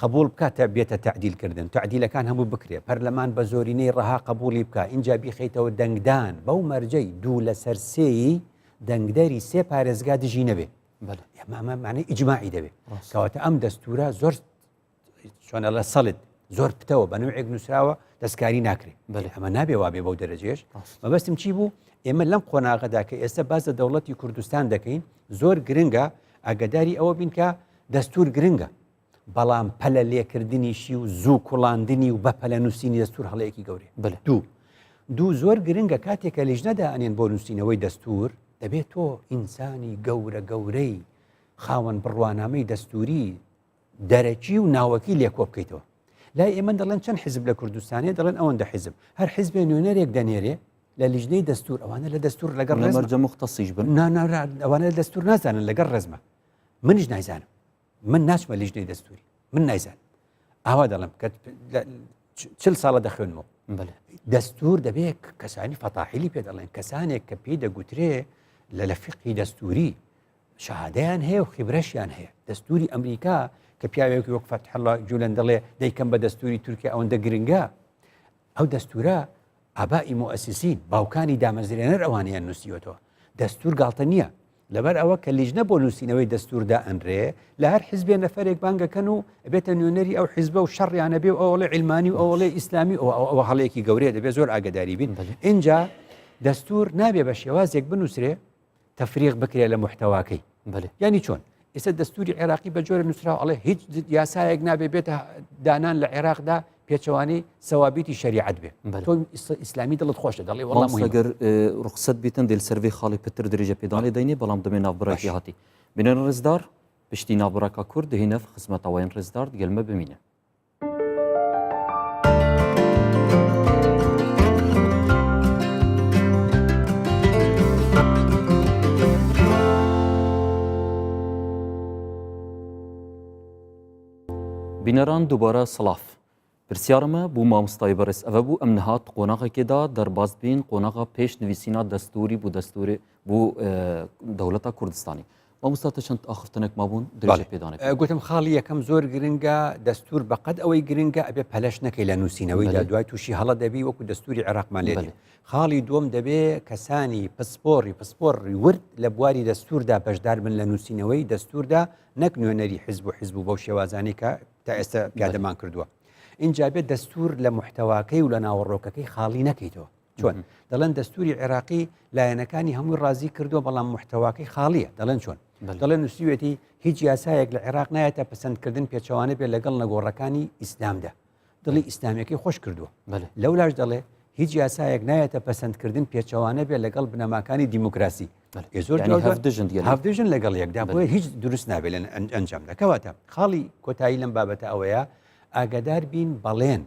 قبول بکات تا بێتە تعدیل کردن تعدیلەکان هەموو بکرێ پەرلەمان بە زۆرینەی ڕەها قبولی بکە اینجا بیخیتەوە دەنگدان بەو مەرجەی دوو لەسەر سێی دەنگدەری سێ پارێزگا دژی نەبێ ئەمە معنی ئیجماعی دەبێ کەواتە ئەم دەستورە زۆر چۆنە لە سەڵت زۆر پتەوە بە نوعێک نووسراوە دەستکاری ناکرێت بەێ ئەمە نابێ وابێ بەو دەرەجێش مەبەستم چی بوو ئێمە لەم قۆناغەدا کە ئێستا باز لە دەوڵەتی کوردستان دەکەین زۆر گرنگە ئاگداری ئەوە بین کە دەستور گرنگە بەڵام پەلە لێکردنیشی و زوو کوڵاندنی و بە پەلە نووسینی دەستور هەڵەیەکی گەورەیە بەێ دوو دوو زۆر گرنگە کاتێک کە لیژنەدا ئەنێن بۆ نووسینەوەی دەستور دەبێت تۆ ئینسانی گەورە گەورەی خاوەن بڕوانامەی دەستوری دەرەکی و ناوەکی لێ کۆ بکەیتەوە. لای ئێمە دەڵێن چەند حیزب لە کوردستانێ دەڵێن ئەوەندە حیزب هەر حیزبێ نوێنەرێک دەنێرێ لە لیژنەی دەستور ئەوانە لە دەستور لەگەڵ ڕێزمە مختصیش بن نا نا ئەوانە لە دەستور نازانن لەگەڵ ڕێزمە منیش نایزانم من ناچمە لیژنەی دەستوری من نایزانم ئاوا دەڵێم کە چل ساڵە دەخوێنمەوە دەستور دەبێت کەسانی فەتاحیلی پێ دەڵێن کەسانێک کە پێی دەگوترێ لە لە فقی دەستوری شەهادەیان هەیە و خیبرەشیان هەیە. دەستوری ئەمریکا کە پیاوێکی وەک فەتحوڵا جولەن دەڵێ دەیکەم بە دەستوری تورکیا ئەوەندە گرنگە، ئەو دەستورە ئابائی موئەسیسین، باوکانی دامەزرێنەر ئەوانەیان نووسیوەتەوە. دەستور گاڵتە نییە. لەبەر ئەوە کە لیژنە بۆ نووسینەوەی دەستور دائەنرێ، لە هەر حیزبێ نەفەرێک بانگەکەن و ئەبێتە نوێنەری ئەو حیزبە و شەڕیانە بێ و ئەوەڵێ عیلمانی و ئەوەڵێ ئیسلامی و ئەوە هەڵەیەکی گەورەیە دەبێ زۆر ئاگەداری بین. ئینجا دەستور نابێ بە شێوازێک بنووسرێ تەفریق بکرێت لە محتەواکەی ینی چۆن ئێستا دەستوری عێراقی بە جۆرە نووسراوە ئەڵێ هیچ یاسایەک نابێ بێتە دانان لە عێراقدا پێچەوانەی سەوابیتی شەریعەت بێ تۆ ئیسلامی دڵت خۆشە دەڵێ وەڵام گەر ڕوخسەت بیتن دێل سەرڤی خاڵی پتر درێژە پێدانێ دەینێ بەڵام دەمێ ناوبڕێکی هاتی بینەر ڕێزدار پشتی ناوبڕەکە کورد دهینەف خزمەتەوەین ڕێزدار گەلمە بمینە. بینەران دووبارە سڵاف. پرسیارمە بوو مامۆستای بەڕێز ئەوە بوو ئەم نهات قۆناغێکێدا دەرباز بین قۆناغا پێش نویسینا دەستوری بوو دەستوری بوو دەولەتا کوردستانی. مامۆستا تە چەند ئاخفتنێک مابوون درێژە پێدانێک. گوتم خاڵی یەکەم زۆر گرنگە دەستور بەقەد ئەوەی گرنگە ئەبێ پەلەش نەکەی لە نووسینەوەیدا دوای تووشی هەڵە دەبی وەکو دەستوری عێراقمان لێ دێ. خاڵی دووەم دەبێ کەسانی پسپۆڕی پسپۆڕی ورد لە بواری دەستوردا بەشدار بن لە نووسینەوەی دەستوردا نەک نوێنەری حزب و حزب و بەو شێوازانەی کە تا ئێستا پیادەمان کردووە. ئینجا بێت دەستور لە محتەواکەی و لە ناوەڕۆکەکەی خاڵی نەکەیتەوە. چۆن؟ دەڵێن دەستوری عێراقی لایەنەکانی هەمووی ڕازی کردووە بەڵام محتەواکەی خاڵیە دەڵێن چۆن؟ دەڵێن نووسیوێتی هیچ یاسایەک لە عێراق نایەتە پەسەندکردن پێچەوانە بێت لەگەڵ نەگۆڕەکانی ئیسلامدا دڵی ئیسلامیەکەی خۆش کردووە لەولاش دەڵێ هیچ یاسایەک نایەتە پەسەندکردن پێچەوانە بێت لەگەڵ بنەماکانی دیموکراسی. ئێ زۆر یعنی هەڤدژن دیارە. هەڤدژن لەگەڵ یەکدا بۆیە هیچ دروست نابێت لە ئەنجامدا. کەواتە خاڵی کۆتایی لەم بابەتە ئەوەیە ئاگادار بین بەڵێن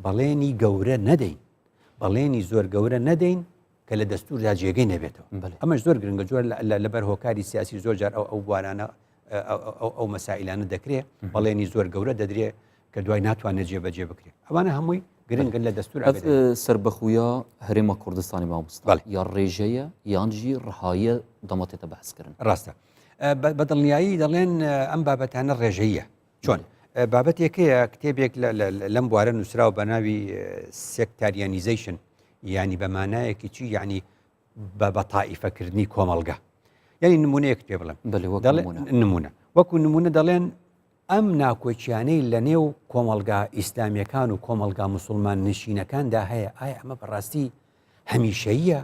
بەڵێنی گەورە نەدەین بەڵێنی زۆر گەورە نەدەین کە لە دەستوردا جێگەی نەبێتەوە ئەمەش زۆر گرنگە جۆر لەبەر هۆکاری سیاسی زۆر جار ئەو ئەو بوارانە ئەو مەسائلانە دەکرێ بەڵێنی زۆر گەورە دەدرێ کە دوای ناتوانێت جێبەجێ بکرێت ئەوانە هەمووی گرنگن لە دەستور سربەخویا هەرێمە کوردستانی مامۆستا یا ڕێژەیە یانژی ڕەهایە دەمەتێتە بەحسکردن ڕاستە بە دڵنیایی دەڵێن ئەم بابەتانە ڕێژەیە چۆن بابەتێکەیە کتێبێک لەم بوارە نووسراوە بە ناوی sectarianization یعنی بە مانایەکی چی یعنی بە بە تائیفەکردنی کۆمەڵگە یعنی نمونەیەک پێ بڵێم نمونە وەکو نمونە دەڵێن ئەم ناکۆکیانەی لە نێو کۆمەڵگا ئیسلامیەکان و کۆمەڵگا مسلمان نشینەکاندا هەیە ئایا ئەمە بەڕاستی هەمیشەیە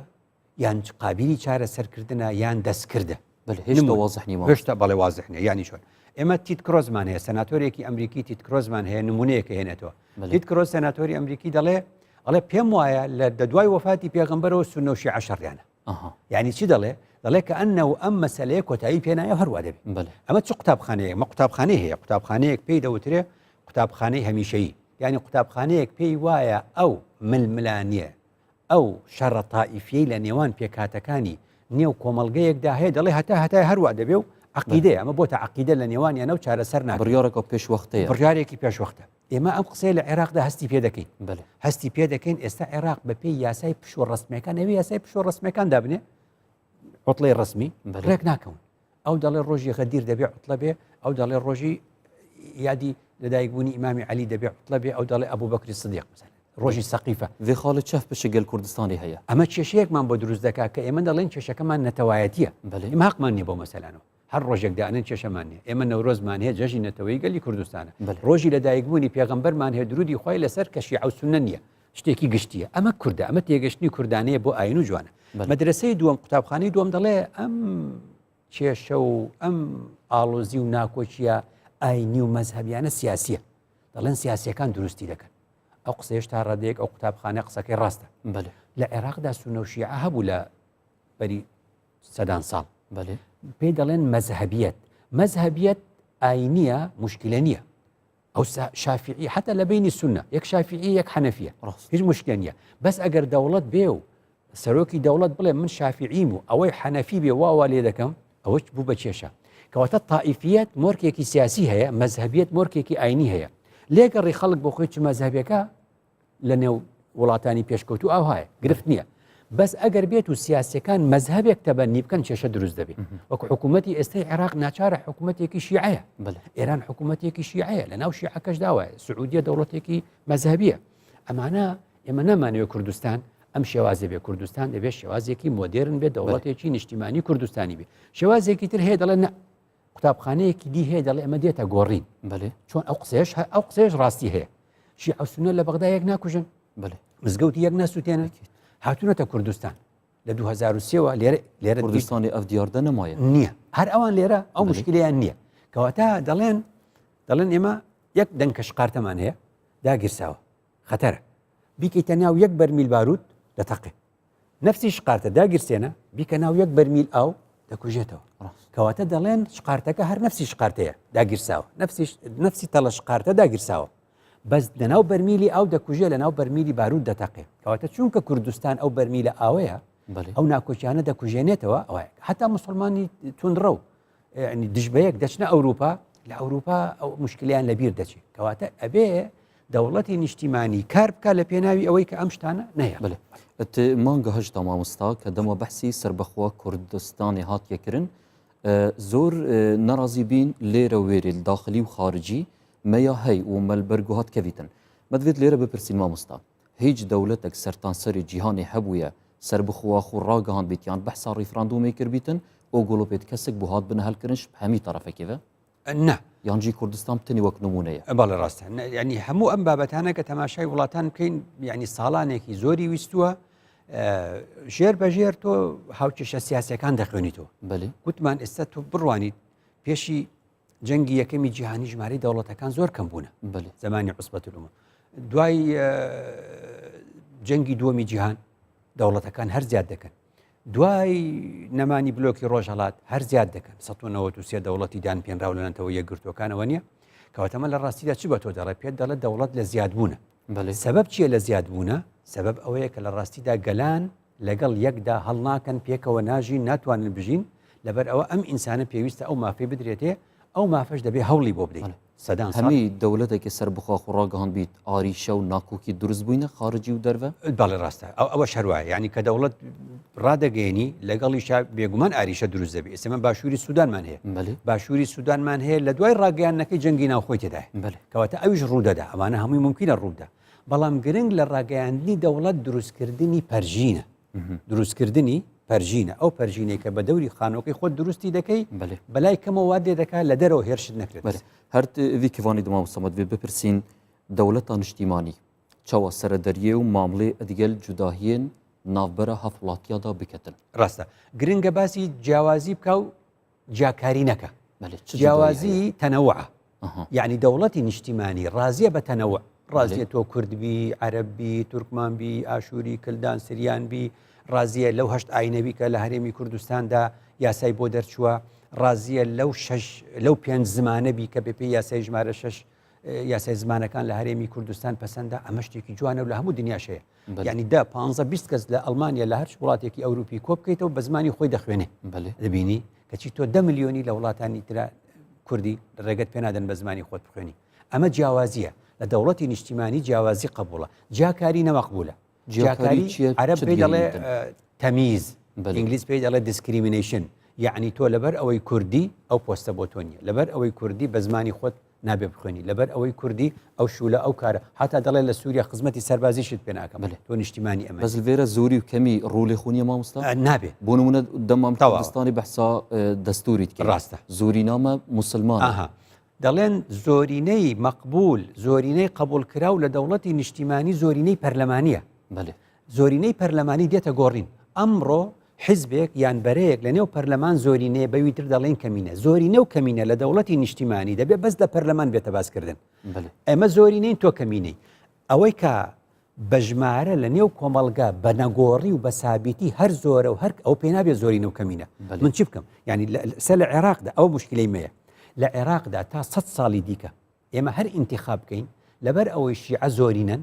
یان قابلی چارەسەرکردنە یان دەستکردە؟ بەلێ هێشتا وازح نیە مامۆستا. هێشتا بەڵێ وازح نیە یانی چۆن؟ ئێمە تید کرۆزمان هەیە سەناتۆرێکی ئەمریکی تید کرۆزمان هەیە نمونەیەکە هێنێتەوە تید کرۆز سەناتۆری ئەمریکی دەڵێ ئەڵێ پێم وایە لە دوای وەفاتی پێغەمبەرەوە سوننە و شیعە شەڕیانە یعنی چی دەڵێ دەڵێ کە ئەنە و ئەم مەسلەیە کۆتایی پێنایە هەروە دەبێت ئەمە چ قوتابخانەیە مە قوتابخانەی هەیە قوتابخانەیەک پێی دەوترێ قوتابخانەی هەمیشەیی یعنی قوتابخانەیەک پێی وایە ئەو ململانیە ئەو شەڕە تائیفیەی لە نێوان پێکهاتەکانی نێو کۆمەڵگەیەکدا هەیە دەڵێ هەتا هەتای هەروا دەبێ و عقیدەیە ئەمە بۆتە عقیدە لە نێوانیانە و چارەسەر ناکرێت. بڕیارێکە پێشوەختەیە. بڕیارێکی پێشوەختە. ئێمە ئەم قسەیە لە عێراقدا هەستی پێ دەکەین. بەلێ. هەستی پێ دەکەین ئێستا عێراق بە پێی یاسای پشووە ڕەسمییەکان ئەوێ یاسای پشووە ڕەسمییەکان دابنێ عوتڵەی ڕەسمی ڕێک ناکەون. ئەو دەڵێ ڕۆژی غەدیر دەبێ عوتڵە بێ، ئەو دەڵێ ڕۆژی یادی لەدایکبوونی ئیمامی عەلی دەبێ عوتڵە بێ، ئەو دەڵێ ئەبوبەکری سدیق مثلا ڕۆژی سەقیفە. ڤێ خاڵێ چەف پشک گەل کوردستانی هەیە. ئەمە کێشەیەکمان بۆ دروست دەکا کە ئێمە دەڵێین کێشەکەمان نەتەوایەتییە. بەلێ. ئێمە هەقمان نییە بەو مەسەلانەوە. هەر ڕۆژێک دانێن کێشەمان نییە. ئێمە نەورۆزمان هەیە جەژنی نەتەوەیی گەلی کوردستانە. بەلێ. ڕۆژی لەدایکبوونی پێغەمبەرمان هەیە درودی خوای لەسەر کە شیعە و سوننە نییە. شتێکی گشتییە. ئەمە کوردە. ئەمە تێگەشتنی کوردانەیە بۆ ئایین و جوانە. مەدرەسەی دووەم، قوتابخانەی دووەم دەڵێ ئەم کێشە و ئەم ئاڵۆزی و ناکۆکیە ئاینی و مەزهەبیانە سیاسیە دەڵێن سیاسیەکان دروستی دەکەن ئەو قسەیش تا ڕادەیەک ئەو قوتابخانە قسەکەی ڕاستە بەێ لە عێراقدا سونە و شیعە هەبوو لە بەری سەدان ساڵ بەێ پێی دەڵێن مەزهەبیەت مەزهەبیەت ئاینیە مشکلە نییە ئەو شافعی حتا لە بینی سونە یەک شافعی یەک حەنەفیە هیچ مشکلە نییە بەس ئەگەر دەوڵەت بێ و سەرۆکی دەوڵەت بڵێ من شافعیم و ئەوەی حەنەفی بێ واوا لێ دەکەم ئەوەش بوو بە کێشە کەواتە تائیفیەت مۆرکێکی سیاسی هەیە مەزهبیەت مۆرکێکی ئاینی هەیە لێگەڕی خەڵک بۆ خۆی چ مەزهبێکە لە نێو وڵاتانی پێشکەوتوو ئاوهایە گرفت نییە بەس ئەگەر بێت و سیاسەکان مەزهبێک تەبەنی بکەن کێشە دروست دەبێت وەک حکوومەتی ئێستای عێراق ناچارە حکوومەتێکی شیعەیە ئێران حکوومەتێکی شیعەیە لە ناو شیعەکەش داوایە سعودیە دەوڵەتێکی مەزهبیە ئەمانە ئێمە نامانەوێت کوردستان ئەم شێوازە بێ کوردستان دەبێت شێوازێکی مۆدێرن بێت دەوڵەتێکی نیشتیمانی کوردستانی بێ شێوازێکی تر هەیە دەڵێن قوتابخانەیەکی دی هەیە دەڵێ ئەمە دێتە گۆڕین بەێ چۆن ئەو قسەیەش ئەو قسەیەش ڕاستی هەیە شیعە و سونە لە بەغدا یەک ناکوژن بەێ مزگەوتی یەک ناسووتێنن هاتوونەتە کوردستان لە 2023ەوە لێرە لێرە کوردستانی ئەف دیاردە نەمایە نییە هەر ئەوان لێرە ئەو مشکلیان نییە کەواتە دەڵێن دەڵێن ئێمە یەک دەنکە شقارتەمان هەیە داگیرساوە خەتەرە بیکەیتە ناو یەک بەرمیل باروت دەتەقێ نەفسی شقارتە داگیرسێنە بیکە ناو یەک بەرمیل ئاو دەکوژێتەوە کەواتە دەڵێن شقارتەکە هەر نەفسی شقارتەیە داگیرساوە نەفسی نەفسی تەڵە شقارتە داگیرساوە بەس لەناو بەرمیلی ئاو دەکوژێ لەناو بەرمیلی باروت دەتەقێ کەواتە چونکە کوردستان ئەو بەرمیلە ئاوەیە ئەو ناکۆکیانە دەکوژێنێتەوە ئەوە حتا مسلمانی توندڕەو ینی دژ بەیەک دەچنە ئەوروپا لە ئەوروپا ئەو مشکلیان لەبیر دەچێت کەواتە ئەبێ دەوڵەتی نیشتیمانی کار بکە لە پێناوی ئەوەی کە ئەم شتانە نەیە بڵێ مانگە هەشتا مامۆستا کە دەمە بەحسی سربەخوا کوردستانی هاتیەکردن زۆر نەڕازی بین لێرە وێرێ داخلی و خارجی مەیا هەی و مەلبەرگ و هات کەویتن مەدوێت لێرە بپرسین مامۆستا هیچ دەولەتەک سەرتانسەری جیهانێ هەبوویە سەربخوا خو ڕاگەهاندبیت یان بەحسا ڕیفراندۆمێ کردبیتن ئۆ گۆڵۆپێت کەسک بۆ هات بنە هەلکردن ش هەمی تەڕەفەکێ ڤە؟ نا. یان جی کوردستان بتنی وەک نموونەیە؟ بەڵێ ڕاستە یعنی هەموو ئەم بابەتانە کە تەماشای وڵاتان بکەین یعنی ساڵانێکی زۆری ویستووە ژێر بە ژێر تۆ هاوکێشە سیاسەکان دەخوێنیتەوە بەێ گوتمان ئێستا تۆ بڕوانیت پێشی جەنگی یەکەمی جیهانی ژمارەی دەوڵەتەکان زۆر کەم بوونە بەێ زمانی عوسبەت الأمم دوای جەنگی دووەمی جیهان دەوڵەتەکان هەر زیاد دەکەن. دوای نەمانی بلۆکی ڕۆژهەڵات هەر زیاد دەکەن 193 دەوڵەتی دان پێنراو لە نەتەوە یەکگرتووەکانەوە نییە کەواتەمە لە ڕاستیدا چی بە تۆ دەڵێ پێت دەڵێ دەوڵەت لە زیادبوونە سەبەب چییە لە زیادبوونە سەبەب ئەوەیە کە لە ڕاستیدا گەلان لەگەڵ یەکدا هەڵناکەن پێکەوە ناژین ناتوانن بژین لەبەر ئەوە ئەم ئینسانە پێویستە ئەو مافەی بدرێتێ ئەو مافەش دەبێ هەوڵی بۆ بدەیت سەدان ساڵ. هەمی دەولەتێکی سەربخوا خو ڕاگەهاند بیت ئاریشە و ناکۆکی دروست بووینە خارجی و دەرڤە؟ بەڵێ ڕاستە ئەو ئەوەش هەر وایە یانی کە دەوڵەت ڕادەگەیەنی لەگەڵیشا بێگومان ئاریشە دروست دەبێ ئێستا ئێمە باشووری سوودانمان هەیە بەلێ باشووری سوودانمان هەیە لە دوای ڕاگەیاندنەکەی جەنگی ناوخۆی تێدایە بەلێ کەواتە ئەویش ڕوودەدا ئەمانە هەمووی مومکینە ڕووبدا بەڵام گرنگ لە ڕاگەیاندنی دەوڵەت دروستکردنی پەرژینە دروستکردنی پەرژینە ئەو پەرژینەی کە بە دەوری خانۆکەی خۆت دروستی دەکەی بەلای کەمەوە وات لێ دەکات لە دەرەوە هێرشت نەکرێت. هەر ڤی کیڤانی دمام سەمەد وێ بپرسین دەولەتا نیشتیمانی چاوا سەرەدەریێ و ماملێ ئەدگەل جوداهیێن ناڤبەرا هەڤوڵاتیادا بکەتن؟ ڕاستە گرنگە باسی جیاوازی بکا و جیاکاری نەکا. بەلێ چ جودایی هەیە؟ جیاوازی تەنەوعە. یەعنی دەوڵەتی نیشتیمانی ڕازیە بە تەنەوع، ڕازیە تۆ کورد بی، عەرەب بی، تورکمان بی، ئاشووری، کلدان، سریان بی، ڕازیە لەو هەشت ئاینە بی کە لە هەرێمی کوردستاندا یاسای بۆ دەرچووە، ڕازیە لەو شەش لەو پێنج زمانە بی کە بەپێی یاسای ژمارە شەش یاسای زمانەکان لە هەرێمی کوردستان پەسەندە، ئەمە شتێکی جوانە و لە هەموو دنیاش هەیە. یعنی دە پانزە 20 کەس لە ئەڵمانیا لە هەر وڵاتێکی ئەوروپی کۆ بکەیتەوە بە زمانی خۆی دەخوێنێ دەبینی کەچی تۆ دە ملیۆنی لە وڵاتانی ترا کوردی ڕێگەت پێنادەن بە زمانی خۆت بخوێنی ئەمە جیاوازیە لە دەوڵەتی نیشتیمانی جیاوازی قبوڵە جیاکاری نەمەقبولە جیاکاری عەرەب پێی دەڵێ تەمیز ئینگلیز پێی دەڵێ discrimination یعنی تۆ لەبەر ئەوەی کوردی ئەو پۆستە بۆ تۆ نییە لەبەر ئەوەی کوردی بە زمانی خۆت نابێ بخوێنی لەبەر ئەوەی کوردی ئەو شولە ئەو کارە هەتا دەڵێ لە سووریا خزمەتی سەربازیشت پێ ناکەم بەلێ تۆ نیشتیمانی ئەمە بەس لێرە زۆری و کەمی ڕوولێ خونیە مامۆستا نابێ بۆ نمونە دەمام کوردستانی بەحسا دەستوریت کرد ڕاستە زۆری نامە موسلمان ئەها دەڵێن زۆرینەی مەقبول زۆرینەی قبوڵکراو لە دەوڵەتی نیشتیمانی زۆرینەی پەرلەمانیە بەلێ زۆرینەی پەرلەمانی دێتە گۆڕین. ئەمڕۆ حیزبێک یان بەرەیەک لە نێو پەرلەمان زۆرینەیە بەوی تر دەڵێن کەمینە. زۆرینە و کەمینە لە دەوڵەتی نیشتیمانی دەبێ بەس لە پەرلەمان بێتە باسکردن. ئێمە زۆرینەین تۆ کەمینەی. ئەوەی کە بە ژمارە لە نێو کۆمەڵگا بە نەگۆڕی و بە سابیتی هەر زۆرە و هەر ئەو پێ نابێت زۆرینە و کەمینە. من چی بکەم؟ یانی سە لە عێراقدا ئەو مشکلەی مەیە. لە عێراقدا تا سەد ساڵی دیکە ئێمە هەر ئینتیخاب بکەین لەبەر ئەوەی شیعە زۆرینەن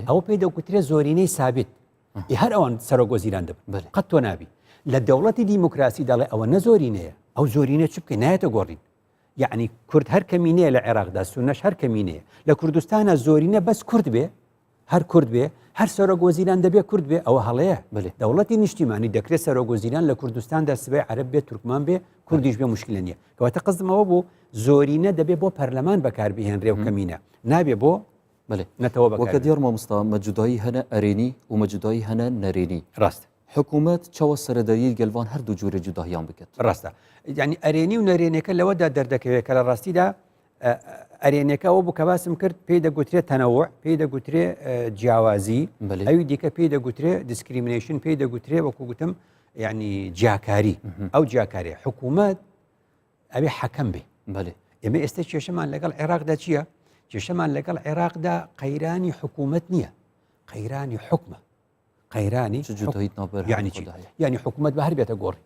ئەوە پێی دەگوترێ زۆرینەی سابت هەر ئەوان سەرۆک وەزیران دەبن قەت تۆ نابی لە دەوڵەتی دیموکراسی دەڵێ ئەوە نە زۆرینەیە ئەو زۆرینە چ بکەین نایەتە گۆڕین یعنی کورد هەر کەمینەیە لە عێراقدا سونەش هەر کەمینەیە لە کوردستانە زۆرینە بەس کورد بێ هەر کورد بێ هەر سەرۆک وەزیران دەبێ کورد بێ ئەوە هەڵەیە بەلێ. دەوڵەتی نیشتیمانی دەکرێ سەرۆک وەزیران لە کوردستاندا سبەی عەرەب بێ تورکمان بێ کوردیش بێ موشکیلە نییە کەواتە قەسدم ئەوە بوو زۆرینە دەبێ بۆ پەرلەمان بەکار بهێنرێ و کەمینە نابێ بۆ بەلێ نەتەوە بەکار وەکە دیار مامۆستا مە جودایی هەنە ئەرێنی و مە جودایی هەنە نەرێنی. ڕاستە. حکوومەت چەوە سەرەدەریی گەلڤان هەردوو جورە جوداهیان بکەت؟ ڕاستە. یانی ئەرێنی و نەرێنیەکە لەوەدا دەردەکەوێت کە لە ڕاستیدا ئەرێنەکە ئەوە بوو کە باسم کرد پێی دەگوترێت تەنەوع پێی دەگوترێ جیاوازی ئەوی دیکە پێی دەگوترێ discrimination پێی دەگوترێ وەکو گوتم یعنی جیاکاری ئەو جیاکاری حکوومەت ئەوێ حەکەم بێ بەێ ئێمە ئێستا کێشەمان لەگەڵ عێراقدا چییە؟ کێشەمان لەگەڵ عێراقدا قەیرانی حکوومەت نییە قەیرانی حکومە قەیرانی چ جوتهیت ناوبەر یعنی چی یعنی حکوومەت بە هەر بێتە گۆڕی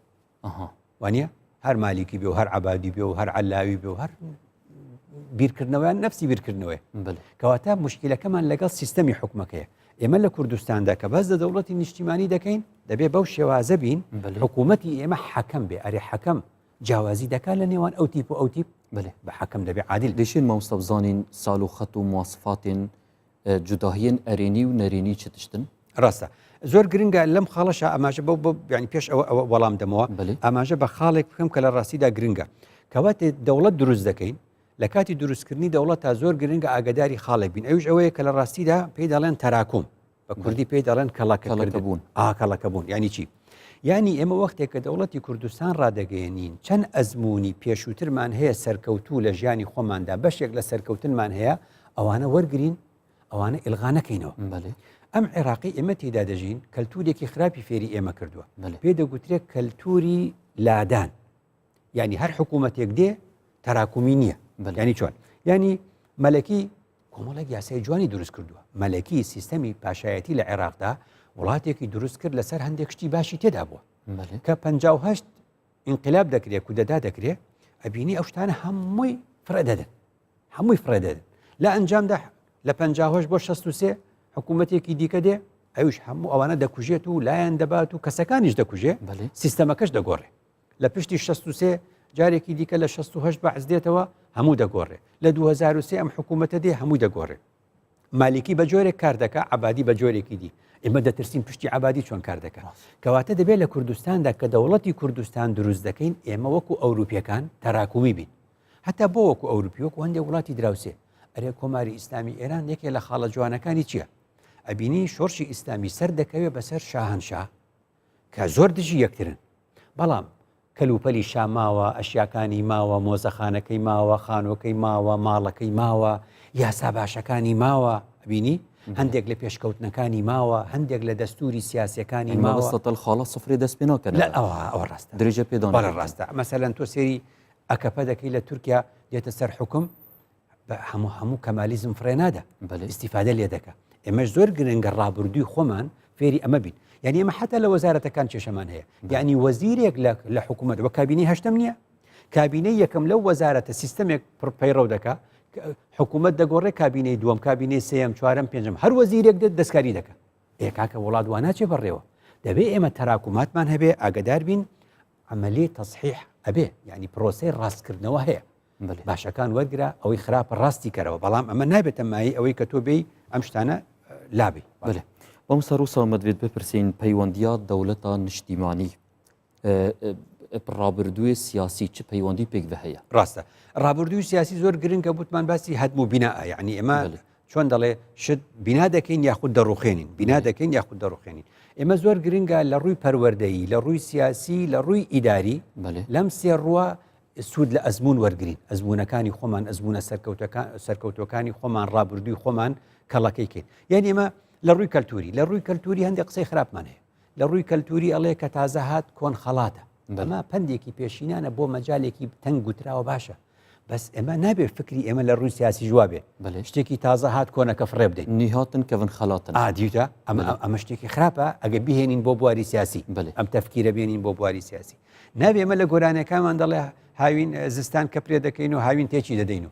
وانە هەر مالیکی بێ و هەر عبادی بێ و هەر علاوی بێ و هەر بیرکردنەوەیان نفسی بیرکردنەوەی کەواتە مشکلەکەمان لەگەڵ سیستەمی حکومەکەیە ئێمە لە کوردستاندا کە باز لە دەوڵەتی نیشتیمانی دەکەین دەبێ بەو شێوازە بین حکوومەتی ئێمە حەکەم بێ ئەرێ حەکەم جیاوازی دەکات لە نێوان ئەو تیپ و ئەو تیپ بەێ بە حەکەم دەبێ عادل دەشێن مامۆستا بزانین سال و خەت و مواسفاتێن جوداهیێن ئەرێنی و نەرێنی چ تشتن؟ ڕاستە زۆر گرنگە لەم خاڵەشا ئاماژە بەو بۆ یعنی پێش ئەوە ئەوە وەڵام دەمەوە ئاماژە بە خاڵێک بکەم کە لە ڕاستیدا گرنگە کەواتێ دەوڵەت دروست دەکەین لە کاتی دروستکردنی دەوڵەت تا زۆر گرنگە ئاگداری خاڵێک بین ئەوش ئەوەیە کە لە ڕاستیدا پێی دەڵێن تەراکوم بە کوردی پێی دەڵێن کەڵەکەبوون ئاکەڵەکەبوون ینی چی؟ ینی ئێمە وەختێک کە دەوڵەتی کوردستان ڕادەگەیەنین چەند ئەزمموی پێشووترمان هەیە سەرکەوتوو لە ژیانی خۆماندا بەشێک لە سەرکەوتنمان هەیە ئەوانە وەرگین ئەوانە ئیلغا نەکەینەوە ئەم عێراقی ئێمە تێدا دەژین کەلتورێکی خراپی فێری ئێمە کردووە پێ دەگوترێت کەلتوری لادان یعنی هەر حکوومەتێک دێ تەراکومی نییە ینی چۆن ینی مەلەکی کۆمەڵێک یاسای جوانی دروست کردووە. مەلەکی سیستەمی پاشایەتی لە عێراقدا وڵاتێکی دروست کرد لەسەر هەندێک شتی باشی تێدا بووە. کە 58 ئینقلاب دەکرێ کودەتا دەکرێ ئەبینی ئەو شتانە هەمووی فڕێ دەدەن هەمووی فڕێ دەدەن لە ئەنجامدا لە 58 بۆ 63 حکوومەتێکی دیکە دێ ئەوش هەموو ئەوانە دەکوژێت و لایەن دەبات و کەسەکانیش دەکوژێ سیستەمەکەش دەگۆڕێ لە پشتی 63 جارێکی دیکە لە 68 بەعس دێتەوە هەموو دەگۆڕێ لە 2023 ئەم حکوومەتە دێ هەمووی دەگۆڕێ مالیکی بە جۆرێک کار دەکا عبادی بە جۆرێکی دی ئێمە دەترسین پشتی عبادی چۆن کار دەکات کەواتە دەبێت لە کوردستاندا کە دەوڵەتی کوردستان دروست دەکەین ئێمە وەکو ئەوروپیەکان تەراکومی بین هەتا بۆ وەکو ئەوروپی وەکو هەندێک وڵاتی دراوسێ ئەرێ کۆماری ئیسلامی ئێران یەکێ لە خاڵە جوانەکانی چییە؟ ئەبینی شۆڕشی ئیسلامی سەر دەکەوێ بەسەر شاهنشا کە زۆر دژی یەکترن بەڵام کەلوپەلی شا ماوە، ئەشیاکانی ماوە، مۆزەخانەکەی ماوە، خانۆکەی ماوە، ماڵەکەی ماوە، یاسا باشەکانی ماوە، ئەبینی؟ هەندێک لە پێشکەوتنەکانی ماوە، هەندێک لە دەستوری سیاسیەکانی ماوە. مەبەستت خاڵە سفرێ دەست پێ ناکەن. لە ئەوە ئەوە ڕاستە. درێژە پێدان. بەڵێ ڕاستە. مەسەلەن تۆ سێری ئەکەپە دەکەی لە تورکیا دێتە سەر حوکم، بە هەموو هەموو کەمالیزم فڕێ نادا ئیسیفادە لێ دەکا ئێمەش زۆر گرنگە ڕابردووی خۆمان فێری ئەمە بین یعنی ئێمە حتا لە وەزارەتەکان کێشەمان هەیە یعنی وەزیرێک لە حکوومەت وە کابینەی هەشتم نییە کابینەی یەکەم لەو وەزارەتە سیستەمێک پەیڕەو دەکا حکوومەت دەگۆڕێ کابینەی دووەم کابینەی سێم چوارم پێنجم هەر وەزیرێک دێت دەستکاری دەکە ئێ کاکە وڵات وا ناچێ بەڕێوە دەبێ ئێمە تەراکوماتمان هەبێ ئاگدار بین عملی تەصحیح ئەبێ یعنی پرۆسەی ڕاستکردنەوە هەیە باشەکان وەرگرە ئەوەی خراپە ڕاستی کەرەوە بەڵام ئەمە نابێتە مایەی ئەوەی کە تۆ بێی ئەم شتانە لابی. بەلێ مامۆستا ڕووسا مەدوێت بپرسین پەیوەندیا دەولەتا نیشتیمانی ڕابردووێ سیاسی چ پەیوەندی پێک هەیە؟ ڕاستە ڕابردووی سیاسی زۆر گرنگە بوتمان باسی هەدم و بینا یعنی ئێمە چۆن دەڵێ شت بینا دەکەین یاخود دەڕوخێنین بینا دەکەین یاخود دەڕوخێنین ئێمە زۆر گرنگە لە ڕووی پەروەردەیی لە ڕووی سیاسی لە ڕووی ئیداری لەم سێ ڕووە سوود لە ئەزموون وەرگرین، ئەزموونەکانی خۆمان، ئەزموونە سەرکەوتووەکانی خۆمان، ڕابردووی خۆمان کەڵەکەی کەین. یعنی ئێمە لە ڕووی کەلتوری، لە ڕووی کەلتوری هەندێک قسەی خراپمان هەیە. لە ڕووی کەلتوری ئەڵێ کە تازە هات کۆن خەڵاتە. ئەمە پەندێکی پێشینانە بۆ مەجالێکی تەنگ گوتراوە باشە. بەس ئێمە نابێ فکری ئێمە لە ڕووی سیاسی ژوا بێ. شتێکی تازە هات کۆنەکە فڕێ بدەین. نیهاتن کەون خەڵاتن. ئا دیوتە ئەمە ئەمە شتێکی خراپە ئەگە بهێنین بۆ بواری سیاسی. ئەم تەفکیرە بێنین بۆ بواری سیاسی. نابێ ئێمە لە گۆرانیەکانمان دەڵێ هاوین زستان کەپرێ دەکەین و هاوین تێکی دەدەین و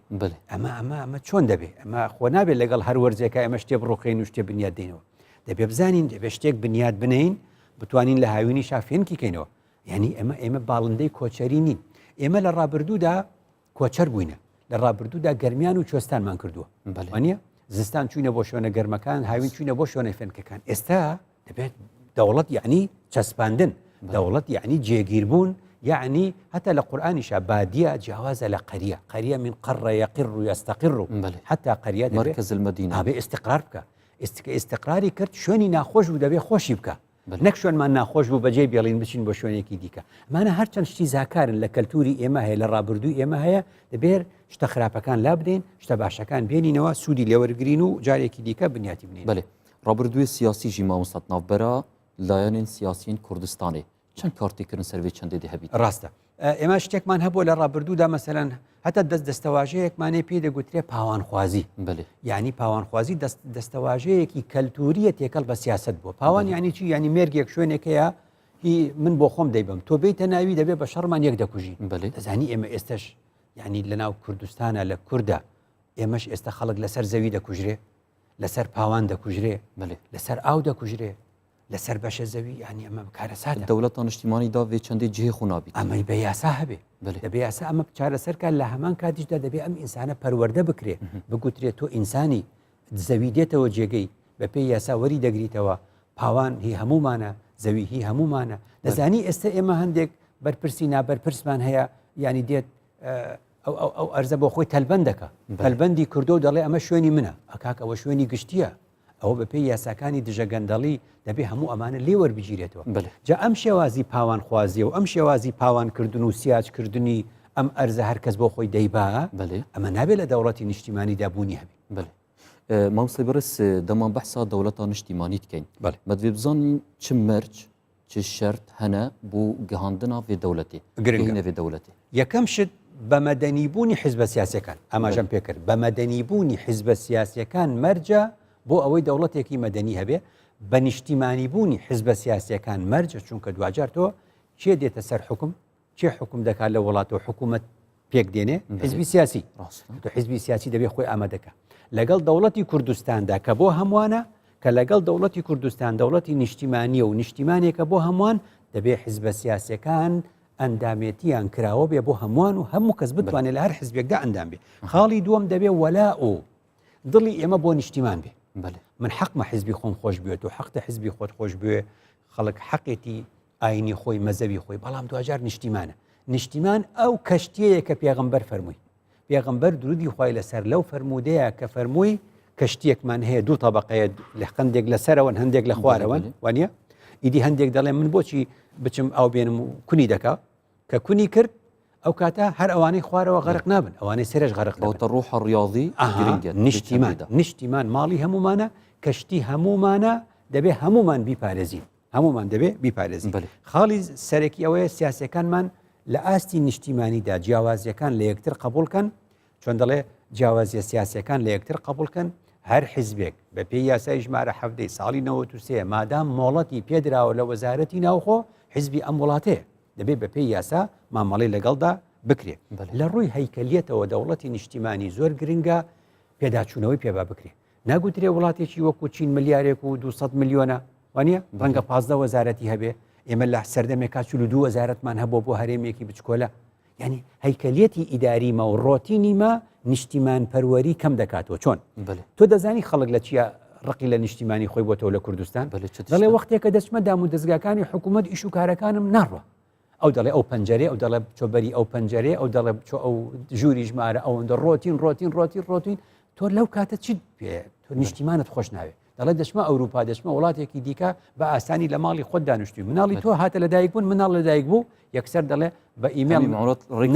ئەمە ئەمە ئەمە چۆن دەبێ ئەمە خۆ نابێت لەگەڵ هەر وەرزێکە ئێمە شتێ بڕوخێن و شتێ بنیاد دێنەوە دەبێ بزانین دەبێ شتێک بنیاد بنین بتوانین لە هاوینی شافێنکی کەینەوە یعنی ئەمە ئێمە باڵندەی کۆچەری نین ئێمە لە ڕابردوودا کۆچەر بووینە لە ڕابردوودا گەرمیان و کوێستانمان کردووە بەڵێ زستان چوینە بۆ شوێنە گەرمەکان هاوین چوینە بۆ شوێنە فێنکەکان ئێستا دەبێت دەوڵەت یعنی چەسپاندن دەوڵەت یعنی جێگیربوون یعنی هەتا لە قورآانیشا بادیە جیاوازە لە قەریە قەریە من قڕ يقر يستقر حتا قەریە مرکز المدینە ئابێ استقرار بکە ئێستکە استقراری کرد شوێنی ناخۆش بوو دەبێ خۆشی بکە نەک شوێنمان ناخۆش بوو بەجێ بێڵین بچین بۆ شوێنێکی دیکە ئەمانە هەرچەند شتی زاکارن لە کەلتوری ئێمە هەیە لە ڕابردووی ئێمە هەیە دەبێت شتە خراپەکان لا بدەین شتە باشەکان بێنینەوە سوودی لێوەرگین و جارێکی دیکە بنیاتی بنین بەێ ڕابردووی سیاسی ژی مامۆستا ناوبەرا لایەنên سیاسیین کوردستانê چەند کارتێکردن سەر vê çendê dê hebît؟ ڕاستە ئێمە شتێکمان هەبووە لە ڕابردوودا مەسەلەن هەتا دەست دەستەواژەیەکمانەیە پێی دەگوترێ پاوانخوازی بەێ یعنی پاوانخوازی دەست دەستەواژەیەکی کەلتوریە تێکەڵ بە سیاست بووە پاوان یعنی چی یعنی مێرگێک شوێنێکەیە هی من بۆ خۆم دەیبم تۆ بیتە ناوی دەبێ بە شەڕمان یەک دەکوژی بەێ دەزانی ئێمە ئێستش یعنی لەناو کوردستانە لە کوردە ئێمەش ئێستا خەڵک لەسەر زەوی دەکوژرێ لەسەر پاوان دەکوژرێ لەسەر ئاو دەکوژرێ لەسەر بەشە زەوی یانی ئەمە کارەساتە. دەولەتا نیشتیمانی دا ڤێ چەندێ جهێ خو نابیت. ئەمەی بە یاسا هەبێ. بەلێ. دەبێ یاسا ئەمە چارەسەر کا لە هەمان کاتیشدا دەبێ ئەم ئینسانە پەروەردە بکرێ بگوترێ تۆ ئینسانی زەوی دێتەوە جێگەی بە پێی یاسا وەری دەگریتەوە پاوان هی هەموومانە زەوی هی هەموومانە دەزانی ئێستا ئێمە هەندێک بەرپرسی نابەرپرسمان هەیە یانی دێت ئەو ئەو ئەو ئەرزە بۆ خۆی تەلبەند دەکا تەلبەندی کردو دەڵێ ئەمە شوێنی منە ئەکاک ئەوە شوێنی گشتیە ئەوە بەپێی یاساکانی دژە گەندەڵی دەبێ هەموو ئەمانە لێ وەربگیرێتەوە. بەلێ. جا ئەم شێوازی پاوانخوازیە و ئەم شێوازی پاوانکردن و سیاجکردنی ئەم ئەرزە هەر کەس بۆ خۆی دەیبا، بەلێ. ئەمە نابێ لە دەوڵەتی نیشتیمانیدا بوونی هەبێ. بەلێ. مامۆستای بەڕێز دەمان بەحسا دەوڵەتا نیشتیمانی دکەین. بەلێ. مە دڤێ بزانین چ مەرج، چ شەرت هەنە بۆ گەهاندنا ڤێ دەوڵەتێ، گرنگە. گەهینە ڤێ دەوڵەتێ. یەکەم شت بە مەدەنی بوونی حیزبە سیاسەکان ئاماژەم پێکرد بە مەدەنی بوونی حیزبە سیاسەکان مەرجە بۆ ئەوەی دەوڵەتێکی مەدەنی هەبێ بە نیشتیمانی بوونی حیزبە سیاسەکان مەرجە چونکە دواجار تۆ کێ دێتە سەر حکوم کێ حکوم دەکات لە وڵات و حکوومەت پێک دێنێ حزبی سیاسی تۆ حزبی سیاسی دەبێ خۆی ئامادەکە لەگەڵ دەوڵەتی کوردستاندا کە بۆ هەمووانە کە لەگەڵ دەوڵەتی کوردستان دەوڵەتی نیشتیمانیە و نیشتیمانێکە بۆ هەمووان دەبێ حزبە سیاسەکان ئەندامێتیان کراوە بێ بۆ هەمووان و هەموو کەس بتوانێت لە هەر حزبێکدا ئەندام بێ خاڵی دووەم دەبێ وەلا و دڵی ئێمە بۆ نیشتیمان بێ من حەقمە حزبی خۆم خۆش بێت و حەقتە حزبی خۆت خۆش بوێ خەڵک حەقێتی ئاینی خۆی مەزەوی خۆی بەڵام دواجار نیشتیمانە نیشتیمان ئەو کەشتیەیە کە پێغەمبەر فەرمووی پێغەمبەر درودی خوای لەسەر لەو فەرموودەیە کە فەرمووی کەشتیەکمان هەیە دوو طبقەیە لە قندێک لەسەرەوەن هەندێک لە خوارەوەن وانە ئیدی هەندێک دەڵێ من بۆچی بچم ئەو بێنم و کونی دەکا کە کونی کرد ئەو کاتە هەر ئەوانەی خوارەوە غەرق نابن ئەوانەی سەرش غەرق دەبن ڕوح ڕاضی گرنگە نیشتیمان نیشتیمان ماڵی هەمومانە کەشتی هەمومانە دەبێ هەمومان بیپارێزین هەمومان دەبێ بیپارێزین خاڵی سەرەکی ئەوەیە سیاسەکانمان لە ئاستی نیشتیمانیدا جیاوازیەکان لە یەکتر قبولکەن چۆن دەڵێ جیاوازیە سیاسەکان لە یەکتر قبولکەن هەر حیزبێک بە پێی یاسای ژمارە حەفتەی ساڵی 93 مادام مۆڵەتی پێدراوە لە وەزارەتی ناوخۆ حیزبی ئەم وڵاتەیە دەبێت بە پێی یاسا مامەڵی لەگەڵدا بکرێت لە ڕووی هەیکەلیەتەوە دەوڵەتی نیشتیمانی زۆر گرنگە پێداچوونەوەی پێبا بکرێت ناگوترێ وڵاتێکی وەکو چین ملیارێک و 200 ملیۆنە وانە ڕەنگە 15 وەزارەتی هەبێ ئێمە لە سەردەمێکا 42 وەزارەتمان هەبوو بۆ هەرێمێکی بچکۆلە یعنی هەیکەلیەتی ئیداریمە و ڕۆتینی مە نیشتیمان پەروەری کەم دەکاتەوە چۆن تۆ دەزانی خەڵک لە چیە ڕقی لە نیشتیمانی خۆی بۆتەوە لە کوردستان دەڵێ وەختێکە دەچمە دام و دەستگاکانی حکوومەت ئیش و کارەکانم ناڕوە ئەو دەڵێ ئەو پەنجەرێ ئەو دەڵێ بچۆ بەری ئەو پەنجەرێ ئەو دەڵێ بچۆ ئەو ژووری ژمارە ئەوەندە ڕۆتین ڕۆتین ڕۆتین ڕۆتین تۆ لەو کاتە چیت پێ تۆ نیشتیمانت خۆش ناوێت دەڵێ دەچمە ئەوروپا دەچمە وڵاتێکی دیکە بە ئاسانی لە ماڵی خۆت دانیشتوی مناڵی تۆ هاتە لەدایک بوون مناڵ لەدایک بوو یەکسەر دەڵێ بە ئیمێڵ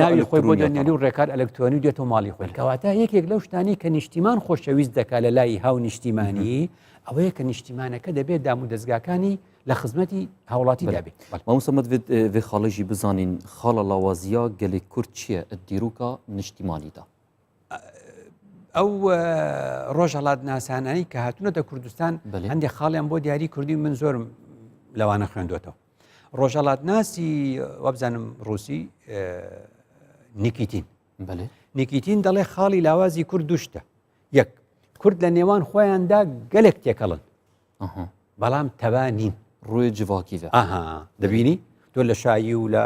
ناوی خۆی بۆ دەنێری و ڕێکار ئەلکترۆنی دێتەوە ماڵی خۆی کەواتە یەکێک لەو شتانی کە نیشتیمان خۆشەویست دەکا لە لای هاو نیشتیمانی ئەوەیە کە نیشتیمانەکە دەبێت دام و دەستگاکانی لە خزمەتی هاوڵاتی دابێت. مامۆستا مەدوێت vê xalê jî bizanîn xala lawaziya gelê Kurd çi ye di dîroka niştîmanî de? ئەو ڕۆژهڵات ناسانانی کە هاتوونەتە کوردستان هەندێک خاڵیان بۆ دیاری کوردی من زۆرم لەوانە خوێندوێتەوە ڕۆژهڵات ناسی وابزانم ڕوسی نیکیتین نیکیتین دەڵێ خاڵی لاوازی کورد دوشتە یەک کورد لە نێوان خۆیاندا گەلێک تێکەڵن بەڵام تەبا نین. ڕووی جڤاکی ڤە. ئەها دەبینی تۆ لە شایی و لە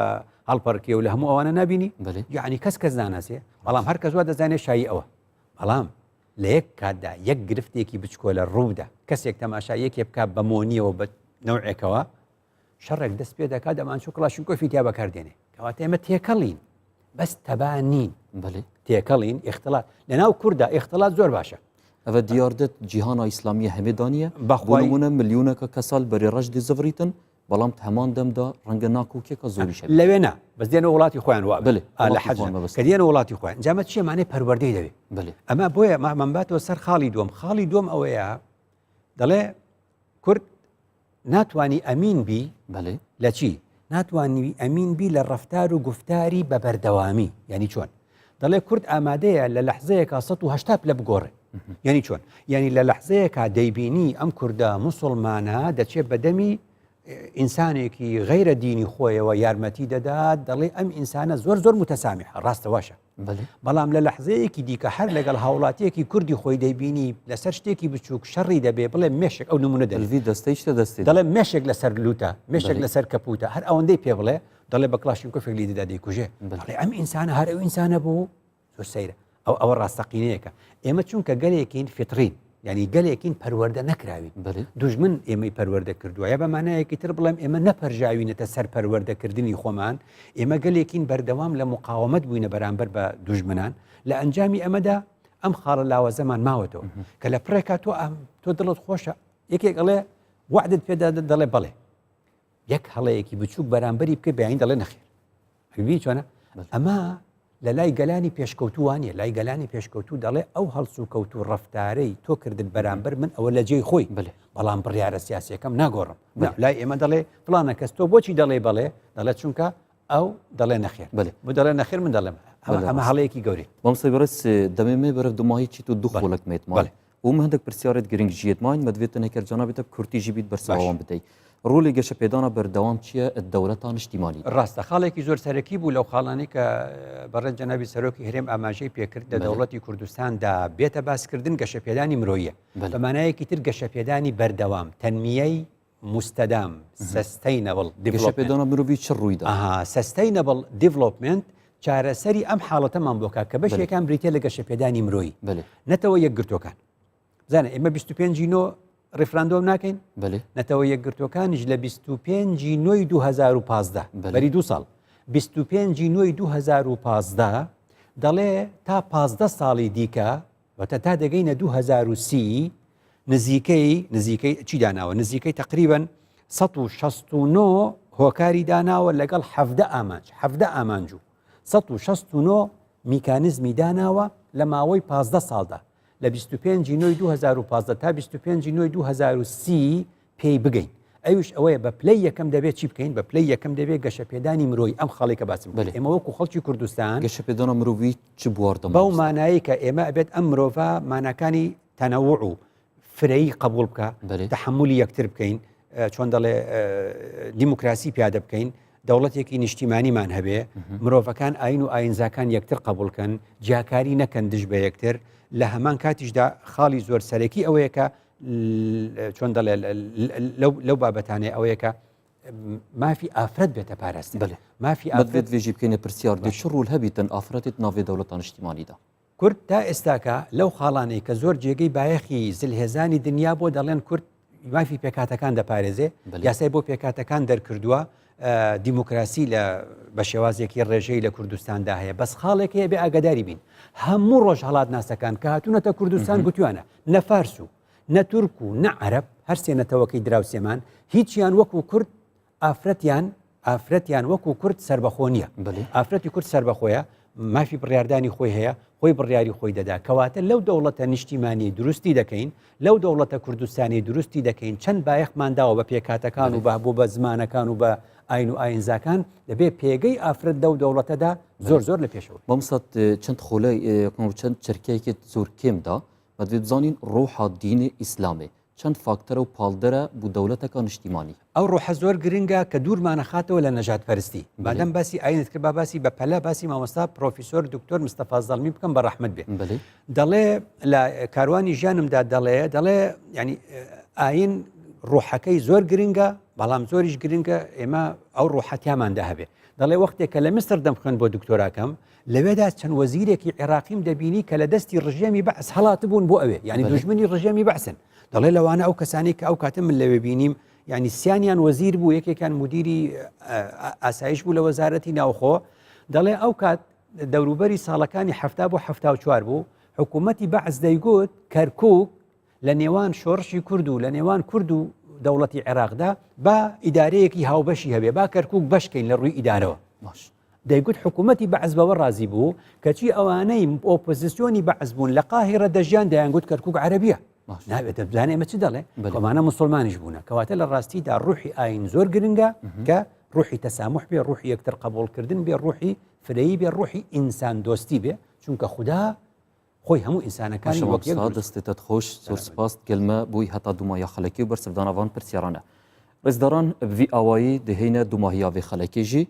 هەڵپەڕکێ و لە هەموو ئەوانە نابینی بەلێ. یعنی کەس کەس ناناسێ بەڵام هەر کەس وا دەزانێ شایی ئەوە بەڵام لە یەک کاتدا یەک گرفتێکی بچکۆلە ڕوودا کەسێک تەماشا یەکێ بکا بە مۆنیەوە بە نەوعێکەوە شەڕێک دەست پێ دەکات دەمانچو کڵاشینکۆفی تیا بەکار دێنێ کەواتە ئێمە تێکەڵین بەس تەبا نین بەێ تێکەڵین اختلاط لەناو کووردا اختلاط زۆر باشە ئەوە دیاردت جیهانا ئیسلامیە هەمێدانیە بەخوای نمونە ملیونەکە کەسال بەری ڕەش دیزڤریتن بەڵام هەمان دەمدا ڕەنگە ناکۆکیەکە زۆریش هەبێت. لەوێ نا بەس دێنە وڵاتی خۆیان وا بەێ لە حەج کە دێنە وڵاتی خۆیان جامە چیە مانای پەروەردەی دەوێ بەێ ئەمە بۆیە مامەمباتەوە سەر خاڵی دووەم خاڵی دووەم ئەوەیە دەڵێ کورد ناتوانی ئەمین بی بەێ لە چی؟ ناتوانی ئەمین بی لە ڕەفتار و گوفتاری بە بەردەوامی یعنی چۆن؟ دەڵێ کورد ئامادەیە لە لەحزەیەکا 180 پلە بگۆڕێ یعنی چۆن؟ یعنی لە لەحزەیەکا دەیبینی ئەم کوردە موسڵمانە دەچێت بە دەمی ئینسانێکی غەیرە دینی خۆیەوە یارمەتی دەدات دەڵێ ئەم ئینسانە زۆر زۆر متەسامیحە ڕاستە واشە بەڵام لە لەحزەیەکی دیکە هەر لەگەڵ هاوڵاتیەکی کوردی خۆی دەیبینی لەسەر شتێکی بچووک شەڕی دەبێ بڵێ مێشک ئەو نمونە دەلوی دەستەیشتە دەستی دەڵێ مێشێک لەسەر لوتە مێشێک لەسەر کەپوتە هەر ئەوەندەی پێ بڵێ دەڵێ بە کلاشینکۆفێک لی دەدا دەیکوژێ دەڵێ ئەم ئینسانە هەر ئەو ئینسانە بوو زۆر سەیرە ئەو ئەوە ڕاستەقینەیەکە ئێمە چونکە گەلێکین فطرین یعنی گەلێکین پەروەردە نەکراوین دوژمن ئێمەی پەروەردە کردووە یا بە مانایەکی تر بڵێم ئێمە نەپەرژاوینەتە سەر پەروەردەکردنی خۆمان ئێمە گەلێکین بەردەوام لە مقاومەت بووینە بەرامبەر بە دوژمنان لە ئەنجامی ئەمەدا ئەم خاڵە لاوازەمان ماوەتەوە کە لە پڕێکا تۆ ئەم تۆ دڵت خۆشە یەکێک ئەڵێ وعدت پێدا دەڵێ بەڵێ یەک هەڵەیەکی بچووک بەرامبەری بکە بەیانی دەڵێ نەخێر بی چۆنە ئەمە لە لای گەلانی پێشکەوتووانە لای گەلانی پێشکەوتوو دەڵێ ئەو هەڵس و کەوت و ڕفتارەی تۆ کردت بەرامبەر من ئەوە لە جێی خۆی بلێ بەڵام بڕیارە سیاسەکەم ناگۆڕم لای ئێمە دەڵێ فلانە کەس تۆ بۆچی دەڵێ بەڵێ دەڵێ چونکە ئەو دەڵێ نەخێر بلێ بۆ دەڵێ نەخێر من دەڵێم. ئەمە هەڵەیەکی گەورەی. مامۆستای بەڕێز دەمێ مێ بەرەف دوماهی چیت و دوو خۆلک مێت ماین و من هەندێک پرسیارێت گرنگ ژیێت ماین مەدوێتن هەکەر جەنابێتە کورتی ژی بیت بەرساوان بدەیت ڕۆلی گەشەپێدانە بەردەوام چییە دەولەتا نیشتیمانی؟ ڕاستە خاڵێکی زۆر سەرەکی بوو لەو خاڵانەی کە بەڕێز جەنابی سەرۆکی هەرێم ئاماژەی پێکرد لە دەوڵەتی کوردستاندا بێتە باسکردن گەشەپێدانی مرۆیە بە مانایەکی تر گەشەپێدانی بەردەوام تەنمیەی مستەدام sustainable گەشەپێدانە مرۆڤی چ ڕوویدا ئەها sustainable development چارەسەری ئەم حاڵەتەمان بۆ کا کە بەشێکان بریتە لە گەشەپێدانی مرۆیی نەتەوە یەکگرتوەکان بزانە ئێمە 25 نۆ ڕیفراندۆم ناکەین نەتەوە یەکگرتوەکانیش لە 25 نۆی 2015 بەری دو ساڵ 25 نۆی 2015 دەڵێ تا 15 ساڵی دیکە واتە تا دەگەینە 2030 نزیکەی نزیکەی چی داناوە نزیکەی تقریبا 169 هۆکاری داناوە لەگەڵ حەفدە ئامانج حەفدە ئامانج و 169 میکانزمی داناوە لە ماوەی 15 ساڵدا لە 25 نۆی 2015 تا 25 نۆی 2030 پێی بگەین ئەویش ئەوەیە بە پلەی یەکەم دەبێت چی بکەین بە پلەی یەکەم دەبێت گەشەپێدانی مرۆی ئەم خاڵێکە باسم بەێ ئێمە وەکو خەڵکی کوردستان گەشەپێدانە مرۆڤی چ بوار دەم بەو مانایی کە ئێمە ئەبێت ئەم مرۆڤە ماناکانی تەنەوع و فرەیی قبول بکە تحملی یەکتر بکەین چۆن دەڵێ دیموکراسی پیادە بکەین دەوڵەتێکی نیشتیمانیمان هەبێ مرۆڤەکان ئاین و ئاینزاکان یەکتر قبولکەن جیاکاری نەکەن دژ بە یەکتر لە هەمان کاتیشدا خاڵی زۆر سەرەکی ئەوەیە کە چۆن دەڵێ لەو بابەتانەی ئەوەیە کە مافی ئافرەت بێتە پاراستن بەێ مافی ئافرەت وێژی بکەینە پرسیار دێ چ ڕول هەبیتن ئافرەتت ناوێ دەوڵەتە نیشتیمانیدا کورد تا ئێستاکە لەو خاڵانەی کە زۆر جێگەی بایەخی زلهێزانی دنیا بۆ دەڵێن کورد مافی پێکاتەکان دەپارێزێ یاسای بۆ پێکاتەکان دەرکردووە دیموکراسی لە بە شێوازێکی ڕێژەی لە کوردستاندا هەیە بەس خاڵێک هەیە بێ ئاگاداری بین هەموو ڕۆژهڵات ناسەکان کە هاتوونەتە کوردستان گوتوانە نە فارس و نە تورک و نە عەرەب هەرسێ نەتەوەکەی دراوسێمان هیچیان وەکو کورد ئافرەتیان ئافرەتیان وەکو کورد سربەخۆ نییە ئافرەتی کورد سربەخۆیە مافی بڕاردانی خۆی هەیە خۆی بڕیاری خۆی دەدا کەواتە لەو دەوڵەتە نیشتیمانی دروستی دەکەین لەو دەوڵەتە کوردستانی دروستی دەکەین چەند بایەخمان داوە بە پێکاتەکان و بە بۆ بە زمانەکان و بە ئاین و ئاینزاکان دەبێ پێگەی ئافرەت لەو دەوڵەتەدا زۆر زۆر لە پێشەوە مامۆستا چەند خولەی چەند چرکەیەکت زۆر کێمدا بە دەبێت بزانین ڕۆحا دینی ئیسلامێ چەند فاکتەرە و پاڵدەرە بو دەولەتەکا نیشتیمانی. ئەو ڕۆحە زۆر گرنگە کە دوورمانەخاتەوە لە نەژادپەرستی. مادەم باسی ئاینت کرد با باسی بە پەلە باسی مامۆستا پرۆفیسۆر دکتۆر مستەفا زەڵمی بکەم بە ڕەحمەت بێ. دەڵێ لە کاروانی ژیانمدا دەڵێ دەڵێ ینی ئاین ڕۆحەکەی زۆر گرنگە بەڵام زۆریش گرنگە ئێمە ئەو ڕۆحەتیاماندا هەبێ دەڵێ وەختێک کە لە میسر دەمخوێن بۆ دکتۆراکەم لەوێدا چەند وەزیرێکی عێراقیم دەبینی کە لە دەستی ڕژێمی بەعس هەڵاتبوون بۆ ئەوێ یعنی دوژمنی ڕژێمی بەعسن دەڵێ لەوانە ئەو کەسانی کە ئەو کاتە من لەوێ بینیم یعنی سیانیان وەزیر بوو یەکێکیان مدیری ئاسایش بوو لە وەزارەتی ناوخۆ دەڵێ ئەو کات دەوروبەری ساڵەکانی ه بۆ ه چوار بوو حکوومەتی بەعس دەیگوت کەرکک لە نێوان شۆڕشی کورد و لە نێوان کورد و دەوڵەتی عێراقدا با ئیدارەیەکی هاوبەشی هەبێ با کەرکک بەشکەین لە ڕووی ئیدارەوە باش دەیگوت حکوومەتی بەعس بەوە ڕازی بوو کەچی ئەوانەی ئۆپۆزیسیۆنی بەعس بوون لە قاهیرە دەژیان دەیانگوت کەرکوک عەرەبیە نابێت دەبزانێ ئێمە چ دەڵێ ئەمانە مسلمانیش بوونە کەواتە لە ڕاستیدا ڕوحی ئاین زۆر گرنگە کە ڕوحی تەسامح بێ ڕوحی یەکتر قبولکردن بێ ڕوحی فرەیی بێ ڕوحی ئینسان دۆستی بێ چونکە خودا خۆی هەموو ئینسانەکانی وەک یەک دەستێتت خۆش زۆر سپاس گەلمە بووی هەتا دومایا خەلەکی و بەرسڤدانا ڤان پرسیارانە ڕێزداران بڤی ئاوایی دهینە دوماهیا ڤێ خەلەکێ ژی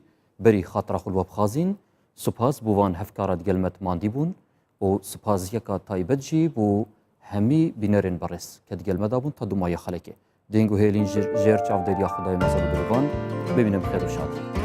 بەری خاترا خولوا بخازین سوپاس بو ڤان هەفکارات گەلمەت ماندی بوون و سوپاس یەکا تایبەت ژی بو هەمی بینەرێن بەڕێز کە دگەلمەدا بوون تا دومایا خەلەکێ دێنگ و هێلین ژێر چاودێریا خودای مەزن و دلۆڤان ببینە بخێر و شادی.